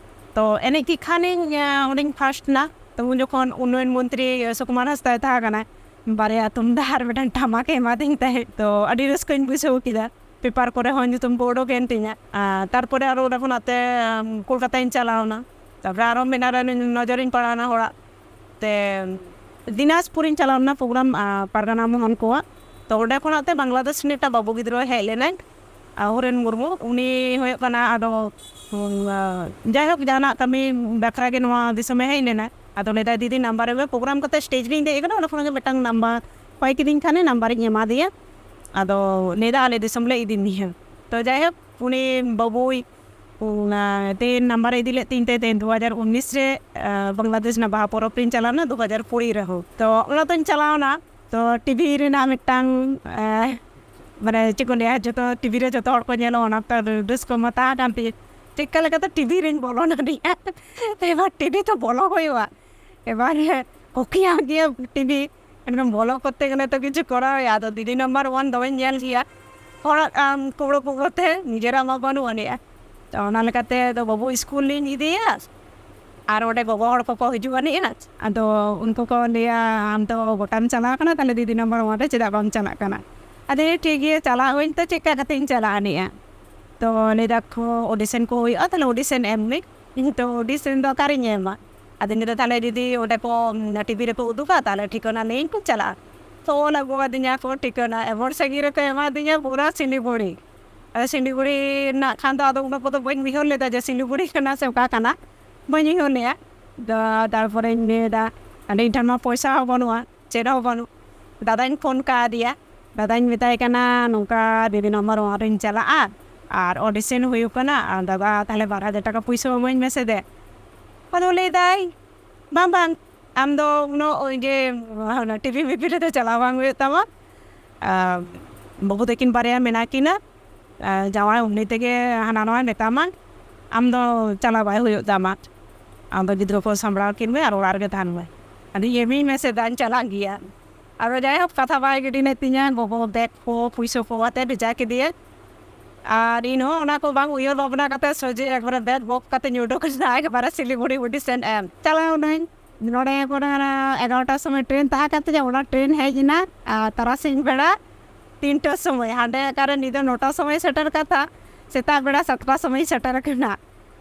ᱛᱚ ᱮᱱᱮᱡ ᱠᱮᱫ ᱠᱷᱟᱱᱤᱧ ᱚᱸᱰᱮᱧ ᱯᱷᱟᱥᱴ ᱱᱟ᱾ ᱛᱚ ᱩᱱ ᱡᱚᱠᱷᱚᱱ ᱩᱱᱱᱚᱭᱚᱱ ᱢᱚᱱᱛᱨᱤ ᱥᱩᱠᱩᱢᱟᱨ ᱦᱟᱸᱥᱫᱟᱭ ᱛᱟᱦᱮᱸ ᱠᱟᱱᱟᱭ, ᱵᱟᱨᱭᱟ ᱛᱩᱢᱫᱟᱜ ᱟᱨ ᱢᱤᱫᱴᱟᱝ ᱴᱟᱢᱟᱠ ᱮ ᱮᱢᱟᱫᱤᱧ ᱛᱟᱦᱮᱸᱫ᱾ ᱛᱚ ᱟᱹᱰᱤ ᱨᱟᱹᱥᱠᱟᱹᱧ ᱵᱩᱡᱷᱟᱹᱣ ᱠᱮᱫᱟ᱾ ᱯᱮᱯᱟᱨ ᱠᱚᱨᱮ ᱦᱚᱸ ᱧᱩᱛᱩᱢ ᱠᱚ ᱩᱰᱩᱠ ᱮᱱ ᱛᱤᱧᱟ᱾ ᱟᱨ ᱛᱟᱨᱯᱚᱨᱮ ᱟᱨᱚ ᱚᱸᱰᱮ ᱠᱷᱚᱱᱟᱜ ᱛᱮ ᱠᱳᱞᱠᱟᱛᱟᱧ ᱪᱟᱞᱟᱣᱱᱟ᱾ ᱛᱟᱨᱯᱚᱨᱮ ᱟᱨᱚ ᱢᱮᱱᱟᱜ ᱨᱮ ᱱᱚᱡᱚᱨᱤᱧ ᱯᱟᱲᱟᱣᱱᱟ ᱦᱚᱲᱟᱜ ᱛᱮ᱾ ᱫᱤᱱᱟᱡᱽᱯᱩᱨᱤᱧ ᱪᱟᱞᱟᱣ ᱞᱮᱱᱟ ᱯᱨᱳᱜᱨᱟᱢ ᱯᱟᱨᱜᱟᱱᱟ ᱢᱚᱦᱚᱱ ᱠᱚᱣᱟᱜ᱾ ᱛᱚ ᱚᱸᱰᱮ ᱠᱷᱚᱱᱟᱜ ᱛᱮ ᱵᱟᱝᱞᱟᱫᱮᱥ ᱨᱤᱱᱤᱡ ᱢᱤᱫᱴᱟᱝ ᱵᱟᱹᱵᱩ ᱜᱤᱫᱽᱨᱟᱹ ᱦᱮᱡ ᱞᱮᱱᱟᱭ᱾ ᱦᱚᱨᱮᱱ ᱢᱩᱨᱢᱩ, ᱩᱱᱤ ᱦᱩᱭᱩᱜ ᱠᱟᱱᱟ ᱟᱫᱚ ᱡᱟᱭᱦᱳᱠ ᱡᱟᱦᱟᱱᱟᱜ ᱠᱟᱹᱢᱤ ᱵᱟᱠᱷᱨᱟ ᱜᱮ ᱱᱚᱣᱟ ᱫᱤᱥᱚᱢᱮ ᱦᱮᱡ ᱞᱮᱱᱟ᱾ ᱟᱫᱚ ᱞᱟᱹᱭᱫᱟᱭ, "ᱫᱤᱫᱤ ᱱᱟᱢᱵᱟᱨ ᱮᱢ ᱢᱮ, ᱯᱨᱳᱜᱨᱟᱢ ᱠᱟᱛᱮ ᱥᱴᱮᱡᱽ ᱨᱤᱧ ᱫᱮᱡ ᱟᱠᱟᱱᱟ, ᱚᱸᱰᱮ ᱠᱷᱚᱱᱟᱜ ᱜᱮ ᱢᱤᱫᱴᱟᱝ ᱱᱟᱢᱵᱟᱨ ᱠᱚᱭ ᱠᱤᱫᱤᱧ ᱠᱷᱟᱱᱮ ᱱᱟᱢᱵᱟᱨᱤᱧ ᱮᱢᱟ ᱫᱮᱭᱟ᱾ ᱟᱫᱚ ᱞᱟᱹᱭᱫᱟ, ᱟᱞᱮ ᱫᱤᱥᱚᱢ ᱞᱮ ᱤᱫᱤ ᱢᱮᱭᱟ᱾" ᱛᱚ ᱡᱟᱭᱦᱳᱠ ᱩᱱᱤ ᱵᱟᱹᱵᱩᱭ ᱛᱮ ᱱᱟᱢᱵᱟᱨ ᱤᱫᱤ ᱞᱮᱫ ᱛᱤᱧ ᱛᱮ ᱫᱩ ᱦᱟᱡᱟᱨ ᱩᱱᱤᱥ ᱨᱮ ᱵᱟᱝᱞᱟᱫᱮᱥ ᱨᱮᱱᱟᱜ ᱵᱟᱦᱟ ᱯᱚᱨᱚᱵᱽ ᱨᱤᱧ ᱪᱟᱞᱟᱣ ᱞᱮᱱᱟ ᱫᱩ ᱦᱟᱡᱟᱨ ᱠᱩᱲᱤ ᱨᱮᱦᱚᱸ᱾ ᱛᱚ ᱚᱱᱟ ᱛᱚᱧ ᱪᱟᱞᱟᱣ ᱮᱱᱟ᱾ ᱛᱚ ᱴᱤᱵᱷᱤ ᱨᱮᱱᱟᱜ ᱢᱤᱫᱴᱟᱝ ᱢᱟᱱᱮ ᱪᱮᱫ ᱠᱚ ᱞᱟᱹᱭᱟ, ᱡᱚᱛᱚ ᱴᱤᱵᱷᱤ ᱨᱮ ᱡᱚᱛᱚ ᱦᱚᱲ ᱠᱚ ᱧᱮᱞᱚᱜ, ᱚᱱᱟ ᱛᱚ ᱨᱟᱹᱥᱠᱟᱹ ᱢᱟ ᱛᱟᱦᱮᱸ ᱠᱟᱱ ᱛᱤᱧᱟᱹ᱾ ᱪᱮᱫᱠᱟ ᱞᱮᱠᱟᱛᱮ ᱴᱤᱵᱷᱤ ᱨᱤᱧ ᱵᱚᱞᱚᱱᱟ ᱱᱤᱭᱟᱹ? ᱮᱵᱟᱨ ᱴᱤᱵᱷᱤ ᱛᱚ ᱵᱚᱞᱚ ᱦᱩᱭᱩᱜᱼᱟ, ᱮᱵᱟᱨ ᱠᱚᱠᱤᱭᱟ ᱜᱮᱭᱟ ᱴᱤᱵᱷᱤ, ᱮᱱᱠᱷᱟᱱ ᱵᱚᱞᱚ ᱠᱚᱨᱛᱮ ᱜᱮᱞᱮ ᱛᱚ ᱠᱤᱪᱷᱩ ᱠᱚᱨᱟᱣ ᱦᱩᱭᱩᱜᱼᱟ᱾ ᱟᱫᱚ ᱫᱤᱫᱤ ᱱᱟᱢᱵᱟᱨ ᱚᱣᱟᱱ ᱫᱚᱢᱮᱧ ᱧᱮᱞ ᱜᱮᱭᱟ ᱦᱚᱲᱟᱜ ᱠᱩᱢᱲᱳ ᱠᱩᱢᱲᱳ ᱛᱮ, ᱱᱤᱡᱮᱨᱟᱜ ᱢᱟ ᱵᱟᱹᱱᱩᱜ ᱟᱹᱱᱤᱡᱼᱟ᱾ ᱛᱚ ᱚᱱᱟ ᱞᱮᱠᱟᱛᱮ ᱫᱚ ᱵᱟᱹᱵᱩ ᱥᱠᱩᱞ ᱞᱤᱧ ᱤᱫᱤᱭᱮᱭᱟ ᱟᱨ ᱚᱸᱰᱮ ᱜᱚᱜᱚ ᱦᱚᱲ ᱠᱚᱠᱚ ᱦᱤᱡᱩᱜ ᱟᱹᱱᱤᱡᱼᱟ᱾ ᱟᱫᱚ ᱩᱱᱠᱩ ᱠᱚ ᱞᱟᱹᱭᱟ, "ᱟᱢ ᱫᱚ ᱜᱚᱴᱟᱢ ᱪᱟᱞᱟᱣ ᱠᱟᱱᱟ, ᱛᱟᱦᱞᱮ ᱫᱤᱫᱤ ᱱᱟᱢᱵᱟᱨ ᱚᱣᱟᱱ ᱨᱮ ᱪᱮᱫᱟᱜ ᱵᱟᱢ ᱪᱟᱞᱟᱜ ᱠᱟᱱᱟ?" ᱟᱫᱚ ᱴᱷᱤᱠ ᱜᱮᱭᱟ, ᱪᱟᱞᱟᱜ ᱟᱹᱧ ᱛᱚ ᱪᱮᱫ ᱞᱮᱠᱟ ᱠᱟᱛᱮᱧ ᱪᱟᱞᱟᱜᱼᱟ ᱱᱤᱭᱟᱹ? ᱛᱚ ᱞᱟᱹᱭ ᱫᱟᱠᱚ, "ᱚᱰᱤᱥᱚᱱ ᱠᱚ ᱦᱩᱭᱩᱜᱼᱟ, ᱛᱟᱦᱞᱮ ᱚᱰᱤᱥᱚᱱ ᱮᱢ ᱢᱮ᱾" ᱤᱧ ᱛᱚ ᱚᱰᱤᱥᱚᱱ ᱫᱚ ᱚᱠᱟᱨᱤᱧ ᱮᱢᱟ? ᱟᱫᱚᱧ ᱞᱟᱹᱭᱫᱟ, "ᱛᱟᱦᱞᱮ ᱡᱩᱫᱤ ᱚᱸᱰᱮ ᱠᱚ ᱴᱤᱵᱷᱤ ᱨᱮᱠᱚ ᱩᱫᱩᱜᱟ, ᱛᱟᱦᱞᱮ ᱴᱷᱤᱠᱟᱹᱱᱟ ᱞᱟᱹᱭᱟᱹᱧ ᱯᱮ, ᱪᱟᱞᱟᱜᱼᱟ᱾" ᱛᱚ ᱚᱞ ᱟᱹᱜᱩ ᱟᱹᱫᱤᱧᱟ ᱠᱚ ᱴᱷᱤᱠᱟᱹᱱᱟ, ᱮᱢᱚᱱ ᱥᱟᱺᱜᱤᱧ ᱨᱮᱠᱚ ᱮᱢᱟᱫᱤᱧᱟ ᱯᱩᱨᱟᱹ ᱥᱤᱞᱤᱜᱩᱲᱤ᱾ ᱟᱨ ᱥᱤᱞᱤᱜᱩᱲᱤ ᱨᱮᱱᱟᱜ ᱠᱷᱟᱱ ᱫᱚ ᱟᱫᱚ ᱩᱱᱟᱹᱜ ᱠᱚᱫᱚ ᱵᱟᱹᱧ ᱩᱭᱦᱟᱹᱨ ᱞᱮᱫᱟ ᱡᱮ ᱥᱤᱞᱤᱜᱩᱲᱤ ᱠᱟᱱᱟ ᱥᱮ ᱚᱠᱟ ᱠᱟᱱᱟ, ᱵᱟᱹᱧ ᱩᱭᱦᱟᱹᱨ ᱞᱮᱫᱟ᱾ ᱫᱟ-, ᱛᱟᱨᱯᱚᱨᱮᱧ ᱞᱟᱹᱭᱫᱟ, ᱟᱫᱚ ᱤᱧ ᱴᱷᱮᱱ ᱢᱟ ᱯᱚᱭᱥᱟ ᱦᱚᱸ ᱵᱟᱹᱱᱩᱜᱼᱟ, ᱪᱮᱫ ᱦᱚᱸ ᱵᱟᱹᱱᱩᱜ᱾ ᱫᱟᱫᱟᱧ ᱯᱷᱳᱱ ᱠᱟᱣᱫᱮᱭᱟ, ᱫᱟᱫᱟᱧ ᱢᱮᱛᱟᱭ ᱠᱟᱱᱟ, "ᱱᱚᱝᱠᱟ ᱫᱤᱫᱤ ᱱᱟᱢᱵᱟᱨ ᱚᱣᱟᱱ ᱨᱤᱧ ᱪᱟᱞᱟᱜᱼᱟ ᱟᱨ ᱚᱰᱤᱥᱚᱱ ᱦᱩᱭᱩᱜ ᱠᱟᱱᱟ, ᱟᱨ ᱫᱟᱫᱟ ᱛᱟᱦᱞᱮ ᱵᱟᱨ ᱦᱟᱡᱟᱨ ᱴᱟᱠᱟ ᱯᱩᱭᱥᱟᱹ ᱮᱢᱟᱹᱧ ᱢᱮᱥᱮ ᱫᱮ᱾" ᱟᱫᱚ ᱞᱟᱹᱭᱫᱟᱭ, "ᱵᱟᱝ, ᱵᱟᱝ, ᱟᱢ ᱫᱚ ᱩᱱᱟᱹᱜ ᱤᱭᱟᱹ, ᱚᱱᱟ ᱴᱤᱵᱷᱤ ᱢᱤᱵᱷᱤ ᱨᱮᱫᱚ ᱪᱟᱞᱟᱣ ᱵᱟᱝ ᱦᱩᱭᱩᱜ ᱛᱟᱢᱟ᱾ ᱟᱨ ᱵᱟᱹᱵᱩ ᱛᱟᱹᱠᱤᱱ ᱵᱟᱨᱭᱟ ᱢᱮᱱᱟᱜ ᱠᱤᱱᱟ, ᱟᱨ ᱡᱟᱶᱟᱭ ᱩᱱᱤ ᱛᱮᱜᱮ ᱦᱟᱱᱟ ᱱᱟᱣᱟᱭ ᱢᱮᱛᱟᱢᱟ, ᱟᱢ ᱫᱚ ᱪᱟᱞᱟᱣ ᱵᱟᱭ ᱦᱩᱭᱩᱜ ᱛᱟᱢᱟ᱾" ᱟᱢ ᱫᱚ ᱜᱤᱫᱽᱨᱟᱹ ᱠᱚ ᱥᱟᱢᱵᱲᱟᱣ ᱠᱤᱱ ᱢᱮ ᱟᱨ ᱚᱲᱟᱜ ᱨᱮᱜᱮ ᱛᱟᱦᱮᱱ ᱢᱮ᱾ ᱟᱫᱚ ᱮᱢᱤᱧ ᱢᱮᱥᱮ ᱫᱟᱧ ᱪᱟᱞᱟᱜ ᱜᱮᱭᱟ᱾ ᱟᱫᱚ ᱡᱟᱭᱦᱳᱠ, ᱠᱟᱛᱷᱟ ᱵᱟᱭ ᱜᱤᱰᱤ ᱞᱮᱫ ᱛᱤᱧᱟ, ᱜᱚᱜᱚ ᱵᱮᱜᱽ ᱠᱚ ᱯᱩᱭᱥᱟᱹ ᱠᱚ ᱟᱛᱮ ᱵᱷᱮᱡᱟ ᱠᱮᱫᱮᱭᱟ᱾ ᱟᱨ ᱤᱧ ᱦᱚᱸ ᱚᱱᱟ ᱠᱚ ᱵᱟᱝ ᱩᱭᱦᱟᱹᱨ ᱵᱷᱟᱵᱽᱱᱟ ᱠᱟᱛᱮ ᱥᱚᱡᱷᱮ ᱮᱠᱵᱟᱨᱮ ᱵᱮᱜᱽ ᱜᱚᱜ ᱠᱟᱛᱮᱧ ᱩᱰᱩᱠ ᱮᱱᱟ, ᱮᱠᱵᱟᱨᱮ ᱥᱤᱞᱤᱜᱩᱲᱤ ᱵᱚᱰᱤ ᱥᱮᱱ ᱮᱢ ᱪᱟᱞᱟᱣ ᱮᱱᱟᱹᱧ᱾ ᱱᱚᱰᱮ ᱠᱷᱚᱱ ᱚᱱᱟ ᱮᱜᱟᱨᱚᱴᱟ ᱥᱚᱢᱚᱭ ᱴᱨᱮᱱ ᱛᱟᱦᱮᱸ ᱠᱟᱱ ᱛᱤᱧᱟ, ᱚᱱᱟ ᱴᱨᱮᱱ ᱦᱮᱡ ᱮᱱᱟ ᱟᱨ ᱛᱟᱨᱟᱥᱤᱧ ᱵᱮᱲᱟ ᱛᱤᱱᱴᱟ ᱥᱚᱢᱚᱭ᱾ ᱦᱟᱸᱰᱮ ᱚᱠᱟᱨᱮ ᱧᱤᱫᱟᱹ ᱱᱚᱴᱟ ᱥᱚᱢᱚᱭ ᱥᱮᱴᱮᱨ ᱠᱟᱛᱷᱟ, ᱥᱮᱛᱟᱜ ᱵᱮᱲᱟ ᱥᱟᱛᱴᱟ ᱥᱚᱢᱚᱭ ᱥᱮᱴᱮᱨ ᱟᱠᱟᱱᱟ᱾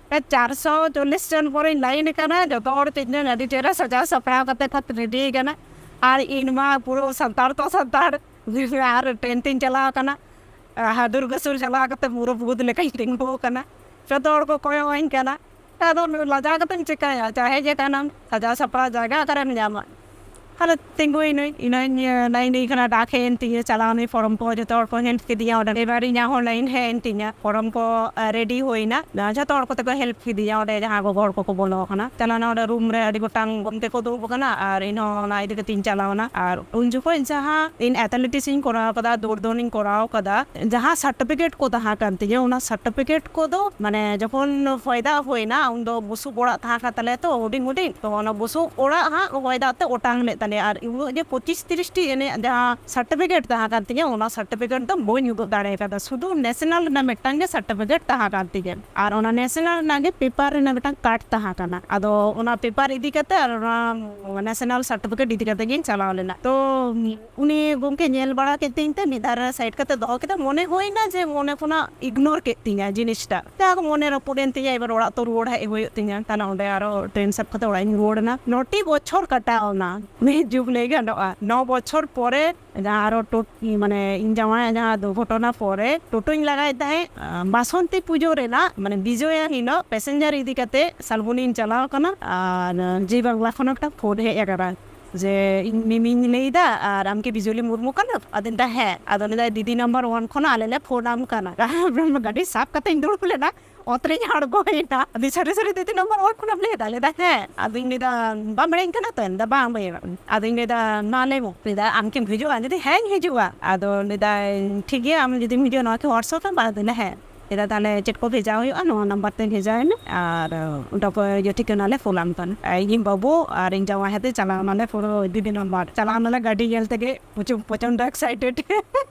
ᱯᱨᱟᱭ ᱪᱟᱨᱥᱚ ᱪᱚᱞᱞᱤᱥ ᱡᱚᱱ ᱯᱚᱨᱮᱧ ᱞᱟᱭᱤᱱ ᱟᱠᱟᱱᱟ, ᱡᱚᱛᱚ ᱦᱚᱲ ᱛᱤᱧ ᱟᱹᱰᱤ ᱪᱮᱦᱨᱟ ᱥᱟᱡᱟᱣ ᱥᱟᱯᱲᱟᱣ ᱠᱟᱛᱮ ᱠᱚ ᱨᱮᱰᱤ ᱟᱠᱟᱱᱟ᱾ ᱟᱨ ᱤᱧ ᱢᱟ ᱯᱩᱨᱟᱹ ᱥᱟᱱᱛᱟᱲ ᱛᱚ ᱥᱟᱱᱛᱟᱲ, ᱟᱨ ᱴᱨᱮᱱ ᱛᱤᱧ ᱪᱟᱞᱟᱣ ᱟᱠᱟᱱᱟ᱾ ᱦᱟᱫᱩᱨ ᱜᱟᱹᱥᱩᱨ ᱪᱟᱞᱟᱣ ᱠᱟᱛᱮ ᱯᱩᱨᱟᱹ ᱵᱷᱩᱛ ᱞᱮᱠᱟᱧ ᱛᱤᱸᱜᱩ ᱟᱠᱟᱱᱟ᱾ ᱡᱚᱛᱚ ᱦᱚᱲ ᱠᱚ ᱠᱚᱭᱚᱜ ᱟᱹᱧ ᱠᱟᱱᱟ᱾ ᱟᱫᱚ ᱞᱟᱡᱟᱣ ᱠᱟᱛᱮᱢ ᱪᱤᱠᱟᱹᱭᱟ? ᱪᱟᱦᱮ ᱡᱮ ᱠᱟᱱᱟᱢ, ᱥᱟᱡᱟᱣ ᱥᱟᱯᱲᱟᱣ ᱡᱟᱭᱜᱟ ᱚᱠᱟᱨᱮᱢ ᱧᱟᱢᱟ? ᱟᱫᱚ ᱛᱤᱸᱜᱩᱭᱮᱱᱟᱹᱧ, ᱤᱱᱟᱹᱧ ᱞᱟᱭᱤᱱ ᱠᱟᱱᱟ, ᱰᱟᱠ ᱦᱮᱡ ᱮᱱ ᱛᱤᱧᱟᱹ, ᱪᱟᱞᱟᱣ ᱱᱟᱹᱧ, ᱯᱷᱚᱨᱚᱢ ᱠᱚ ᱡᱚᱛᱚ ᱦᱚᱲ ᱠᱚ ᱦᱮᱞᱯ ᱠᱮᱫᱤᱧᱟ᱾ ᱚᱸᱰᱮ ᱮᱵᱟᱨ ᱤᱧᱟᱹᱜ ᱦᱚᱸ ᱞᱟᱭᱤᱱ ᱦᱮᱡ ᱮᱱ ᱛᱤᱧᱟᱹ, ᱯᱷᱚᱨᱚᱢ ᱠᱚ ᱨᱮᱰᱤ ᱦᱩᱭᱱᱟ᱾ ᱡᱚᱛᱚ ᱦᱚᱲ ᱠᱚᱛᱮ ᱠᱚ ᱦᱮᱞᱯ ᱠᱮᱫᱤᱧᱟ᱾ ᱚᱸᱰᱮ ᱡᱟᱦᱟᱸ ᱜᱚᱜᱚ ᱦᱚᱲ ᱠᱚᱠᱚ ᱵᱚᱞᱚ ᱟᱠᱟᱱᱟ, ᱪᱟᱞᱟᱣᱱᱟ ᱚᱸᱰᱮ ᱨᱩᱢ ᱨᱮ, ᱟᱹᱰᱤ ᱜᱚᱴᱟᱝ ᱜᱚᱢᱠᱮ ᱠᱚ ᱫᱩᱲᱩᱵ ᱟᱠᱟᱱᱟ ᱟᱨ ᱤᱧᱦᱚᱸ ᱚᱱᱟ ᱤᱫᱤ ᱠᱟᱛᱮᱧ ᱪᱟᱞᱟᱣᱱᱟ᱾ ᱟᱨ ᱩᱱ ᱡᱚᱠᱷᱚᱱ ᱡᱟᱦᱟᱸ ᱤᱧ ᱮᱛᱷᱞᱮᱴᱤᱠᱥ ᱤᱧ ᱠᱚᱨᱟᱣ ᱠᱟᱫᱟ, ᱫᱟᱹᱲ ᱫᱚᱱᱤᱧ ᱠᱚᱨᱟᱣ ᱠᱟᱫᱟ, ᱡᱟᱦᱟᱸ ᱥᱟᱨᱴᱤᱯᱷᱤᱠᱮᱴ ᱠᱚ ᱛᱟᱦᱮᱸ ᱠᱟᱱ ᱛᱤᱧᱟᱹ, ᱚᱱᱟ ᱥᱟᱨᱴᱤᱯᱷᱤᱠᱮᱴ ᱠᱚᱫᱚ ᱢᱟᱱᱮ ᱡᱚᱠᱷᱚᱱ ᱦᱚᱭ ᱫᱟᱜ ᱦᱩᱭᱱᱟ, ᱩᱱᱫᱚ ᱵᱩᱥᱩᱵ ᱚᱲᱟᱜ ᱛᱟᱦᱮᱸ ᱠᱟᱱ ᱛᱟᱞᱮᱭᱟ ᱛᱚ, ᱦᱩᱰᱤᱧ ᱦᱩᱰᱤᱧ, ᱛᱚ ᱚᱱᱟ ᱵᱩᱥᱩᱵ ᱚᱲᱟᱜ ᱦᱟᱸᱜ ᱦᱚᱭ ᱫᱟᱜ ᱛᱮ ᱚᱴᱟᱝ ᱞᱮᱫ ᱛᱟᱞᱮᱭᱟ᱾ ᱟᱨ ᱩᱱᱟᱹᱜ ᱡᱮ ᱯᱚᱸᱪᱤᱥ ᱛᱤᱨᱤᱥ ᱴᱤ ᱮᱱᱮᱡ ᱡᱟᱦᱟᱸ ᱥᱟᱨᱴᱤᱯᱷᱤᱠᱮᱴ ᱛᱟᱦᱮᱸ ᱠᱟᱱ ᱛᱤᱧᱟᱹ, ᱚᱱᱟ ᱥᱟᱨᱴᱤᱯᱷᱤᱠᱮᱴ ᱫᱚ ᱵᱟᱹᱧ ᱩᱫᱩᱜ ᱫᱟᱲᱮ ᱠᱟᱫᱟ, ᱥᱩᱫᱷᱩ ᱱᱮᱥᱱᱟᱞ ᱨᱮᱱᱟᱜ ᱢᱤᱫᱴᱟᱝ ᱜᱮ ᱥᱟᱨᱴᱤᱯᱷᱤᱠᱮᱴ ᱛᱟᱦᱮᱸ ᱠᱟᱱ ᱛᱤᱧᱟᱹ᱾ ᱟᱨ ᱚᱱᱟ ᱱᱮᱥᱱᱟᱞ ᱨᱮᱱᱟᱜ ᱜᱮ ᱯᱮᱯᱟᱨ ᱨᱮᱱᱟᱜ ᱢᱤᱫᱴᱟᱝ ᱠᱟᱨᱰ ᱛᱟᱦᱮᱸ ᱠᱟᱱᱟ᱾ ᱟᱫᱚ ᱚᱱᱟ ᱯᱮᱯᱟᱨ ᱤᱫᱤ ᱠᱟᱛᱮ ᱟᱨ ᱚᱱᱟ ᱱᱮᱥᱱᱟᱞ ᱥᱟᱨᱴᱤᱯᱷᱤᱠᱮᱴ ᱤᱫᱤ ᱠᱟᱛᱮ ᱜᱤᱧ ᱪᱟᱞᱟᱣ ᱞᱮᱱᱟ᱾ ᱛᱚ ᱩᱱᱤ ᱜᱚᱢᱠᱮ ᱧᱮᱞ ᱵᱟᱲᱟ ᱠᱮᱫ ᱛᱤᱧ ᱛᱮ ᱢᱤᱫ ᱫᱷᱟᱨᱮ ᱨᱮ ᱥᱟᱭᱤᱰ ᱠᱟᱛᱮ ᱫᱚᱦᱚ ᱠᱮᱫᱟ᱾ ᱢᱚᱱᱮ ᱦᱩᱭᱱᱟ ᱡᱮ ᱢᱚᱱᱮ ᱠᱷᱚᱱᱟᱜ ᱤᱜᱱᱳᱨ ᱠᱮᱫ ᱛᱤᱧᱟ ᱡᱤᱱᱤᱥᱴᱟ᱾ ᱡᱟᱦᱟᱸ ᱢᱚᱱᱮ ᱨᱟᱹᱯᱩᱫ ᱮᱱ ᱛᱤᱧᱟ, ᱮᱵᱟᱨ ᱚᱲᱟᱜ ᱛᱚ ᱨᱩᱣᱟᱹᱲ ᱦᱮᱡ ᱦᱩᱭᱩᱜ ᱛᱤᱧᱟ᱾ ᱛᱟᱦᱞᱮ ᱚᱸᱰᱮ ᱟᱨᱚ ᱴᱨᱮᱱ ᱥᱟᱵ ᱠᱟᱛᱮ ᱚᱲᱟᱜ ᱤᱧ ᱨᱩᱣᱟᱹᱲ ᱮᱱᱟ᱾ ᱱᱚᱴᱤ ᱵᱚᱪᱷᱚᱨ ᱠᱟᱴᱟᱣ ᱮᱱᱟ, ᱢᱤᱫ ᱡᱩᱜᱽ ᱞᱟᱹᱭ ᱜᱟᱱᱚᱜᱼᱟ᱾ ᱱᱚ ᱵᱚᱪᱷᱚᱨ ᱯᱚᱨᱮ ᱡᱟᱦᱟᱸ ᱟᱨᱚ ᱴᱳ-, ᱢᱟᱱᱮ ᱤᱧ ᱡᱟᱶᱟᱭᱟᱜ ᱡᱟᱦᱟᱸ ᱫᱩᱨᱜᱷᱚᱴᱚᱱᱟ ᱯᱚᱨᱮ ᱴᱳᱴᱳᱧ ᱞᱟᱜᱟᱭᱮᱫ ᱛᱟᱦᱮᱸᱫ, ᱟᱸ, ᱵᱟᱥᱚᱱᱛᱤ ᱯᱩᱡᱟᱹ ᱨᱮᱱᱟᱜ ᱢᱟᱱᱮ ᱵᱤᱡᱚᱭᱟ ᱦᱤᱞᱳᱜ ᱯᱮᱥᱮᱧᱡᱟᱨ ᱤᱫᱤ ᱠᱟᱛᱮ ᱥᱟᱞᱵᱚᱱᱤᱧ ᱪᱟᱞᱟᱣ ᱠᱟᱱᱟ᱾ ᱟᱨ ᱡᱮ ᱵᱟᱝᱞᱟ ᱠᱷᱚᱱ ᱢᱤᱫᱴᱟᱝ ᱯᱷᱳᱱ ᱦᱮᱡ ᱟᱠᱟᱱᱟ ᱡᱮ, "ᱤᱧ ᱢᱤᱢᱤᱧ ᱞᱟᱹᱭᱫᱟ, ᱟᱨ ᱟᱢ ᱠᱤ ᱵᱤᱡᱚᱞᱤ ᱢᱩᱨᱢᱩ ᱠᱟᱱᱟᱢ?" ᱟᱫᱚᱧ ᱢᱮᱱᱫᱟ, "ᱦᱮᱸ᱾" ᱟᱫᱚ ᱞᱟᱹᱭᱫᱟᱭ, "ᱫᱤᱫᱤ ᱱᱟᱢᱵᱟᱨ ᱳᱣᱟᱱ ᱠᱷᱚᱱᱟᱜ ᱟᱞᱮ ᱞᱮ ᱯᱷᱳᱱ ᱟᱢ ᱠᱟᱱᱟ, ᱜᱟᱹᱰᱤ ᱥᱟᱵ ᱠᱟᱛᱮᱧ ᱫᱩᱲᱩᱵ ᱞᱮᱱᱟ, ᱚᱛ ᱨᱮᱧ ᱟᱬᱜᱚᱭᱮᱱᱟ᱾ ᱟᱫᱚ, 'ᱥᱟᱹᱨᱤ ᱥᱟᱹᱨᱤ ᱫᱤᱫᱤ ᱱᱟᱢᱵᱟᱨ ᱳᱣᱟᱱ ᱠᱷᱚᱱᱟᱜ ᱮᱢ ᱞᱟᱹᱭᱫᱟ?' ᱞᱟᱹᱭᱫᱟ, "ᱦᱮᱸ᱾" ᱟᱫᱚᱧ ᱞᱟᱹᱭᱫᱟ, "ᱵᱟᱢ ᱵᱟᱲᱟᱭᱟᱹᱧ ᱠᱟᱱᱟ ᱛᱚ?" ᱢᱮᱱᱫᱟ, "ᱵᱟᱝ, ᱵᱟᱹᱧ ᱵᱟᱲᱟᱭᱟ᱾" ᱟᱫᱚᱧ ᱞᱟᱹᱭᱫᱟ, "ᱢᱟ ᱞᱟᱹᱭ ᱢᱮ᱾" ᱞᱟᱹᱭᱫᱟ, "ᱟᱢ ᱠᱤᱢ ᱦᱤᱡᱩᱜᱼᱟ?" ᱞᱟᱹᱭᱫᱟ, "ᱦᱮᱸᱧ ᱦᱤᱡᱩᱜᱼᱟ᱾" ᱟᱫᱚ ᱞᱟᱹᱭᱫᱟᱭ, "ᱴᱷᱤᱠ ᱜᱮᱭᱟ, ᱟᱢ ᱡᱩᱫᱤᱢ ᱦᱤᱡᱩᱜᱼᱟ, ᱱᱚᱣᱟ ᱠᱤ WhatsApp ᱟᱢ?" ᱟᱫᱚᱧ ᱞᱟᱹᱭᱫᱟ, "ᱦᱮᱸ᱾" ᱪᱮᱫᱟᱜ ᱛᱟᱦᱞᱮ ᱪᱮᱫ ᱠᱚ ᱵᱷᱮᱡᱟ ᱦᱩᱭᱩᱜᱼᱟ, ᱱᱚᱣᱟ ᱱᱟᱢᱵᱟᱨ ᱛᱮ ᱵᱷᱮᱡᱟᱭ ᱢᱮ ᱟᱨ ᱚᱸᱰᱮ ᱠᱚ ᱤᱭᱟᱹ ᱴᱷᱤᱠᱟᱹᱱᱟ ᱞᱮ ᱠᱩᱞᱟᱢ ᱠᱟᱱᱟ᱾ ᱟᱨ ᱤᱧ ᱵᱟᱹᱵᱩ ᱟᱨ ᱤᱧ ᱡᱟᱶᱟᱭ ᱦᱟᱛᱮ ᱪᱟᱞᱟᱣ ᱱᱟᱞᱮ ᱯᱩᱨᱟᱹ ᱫᱤᱫᱤ ᱱᱟᱢᱵᱟᱨ᱾ ᱪᱟᱞᱟᱣ ᱱᱟᱞᱮ ᱜᱟᱹᱰᱤ ᱧᱮᱞ ᱛᱮᱜᱮ ᱯᱨᱚᱪᱩᱨ, ᱯᱨᱚᱪᱚᱱᱰ ᱮᱠᱥᱟᱭᱴᱮᱰ᱾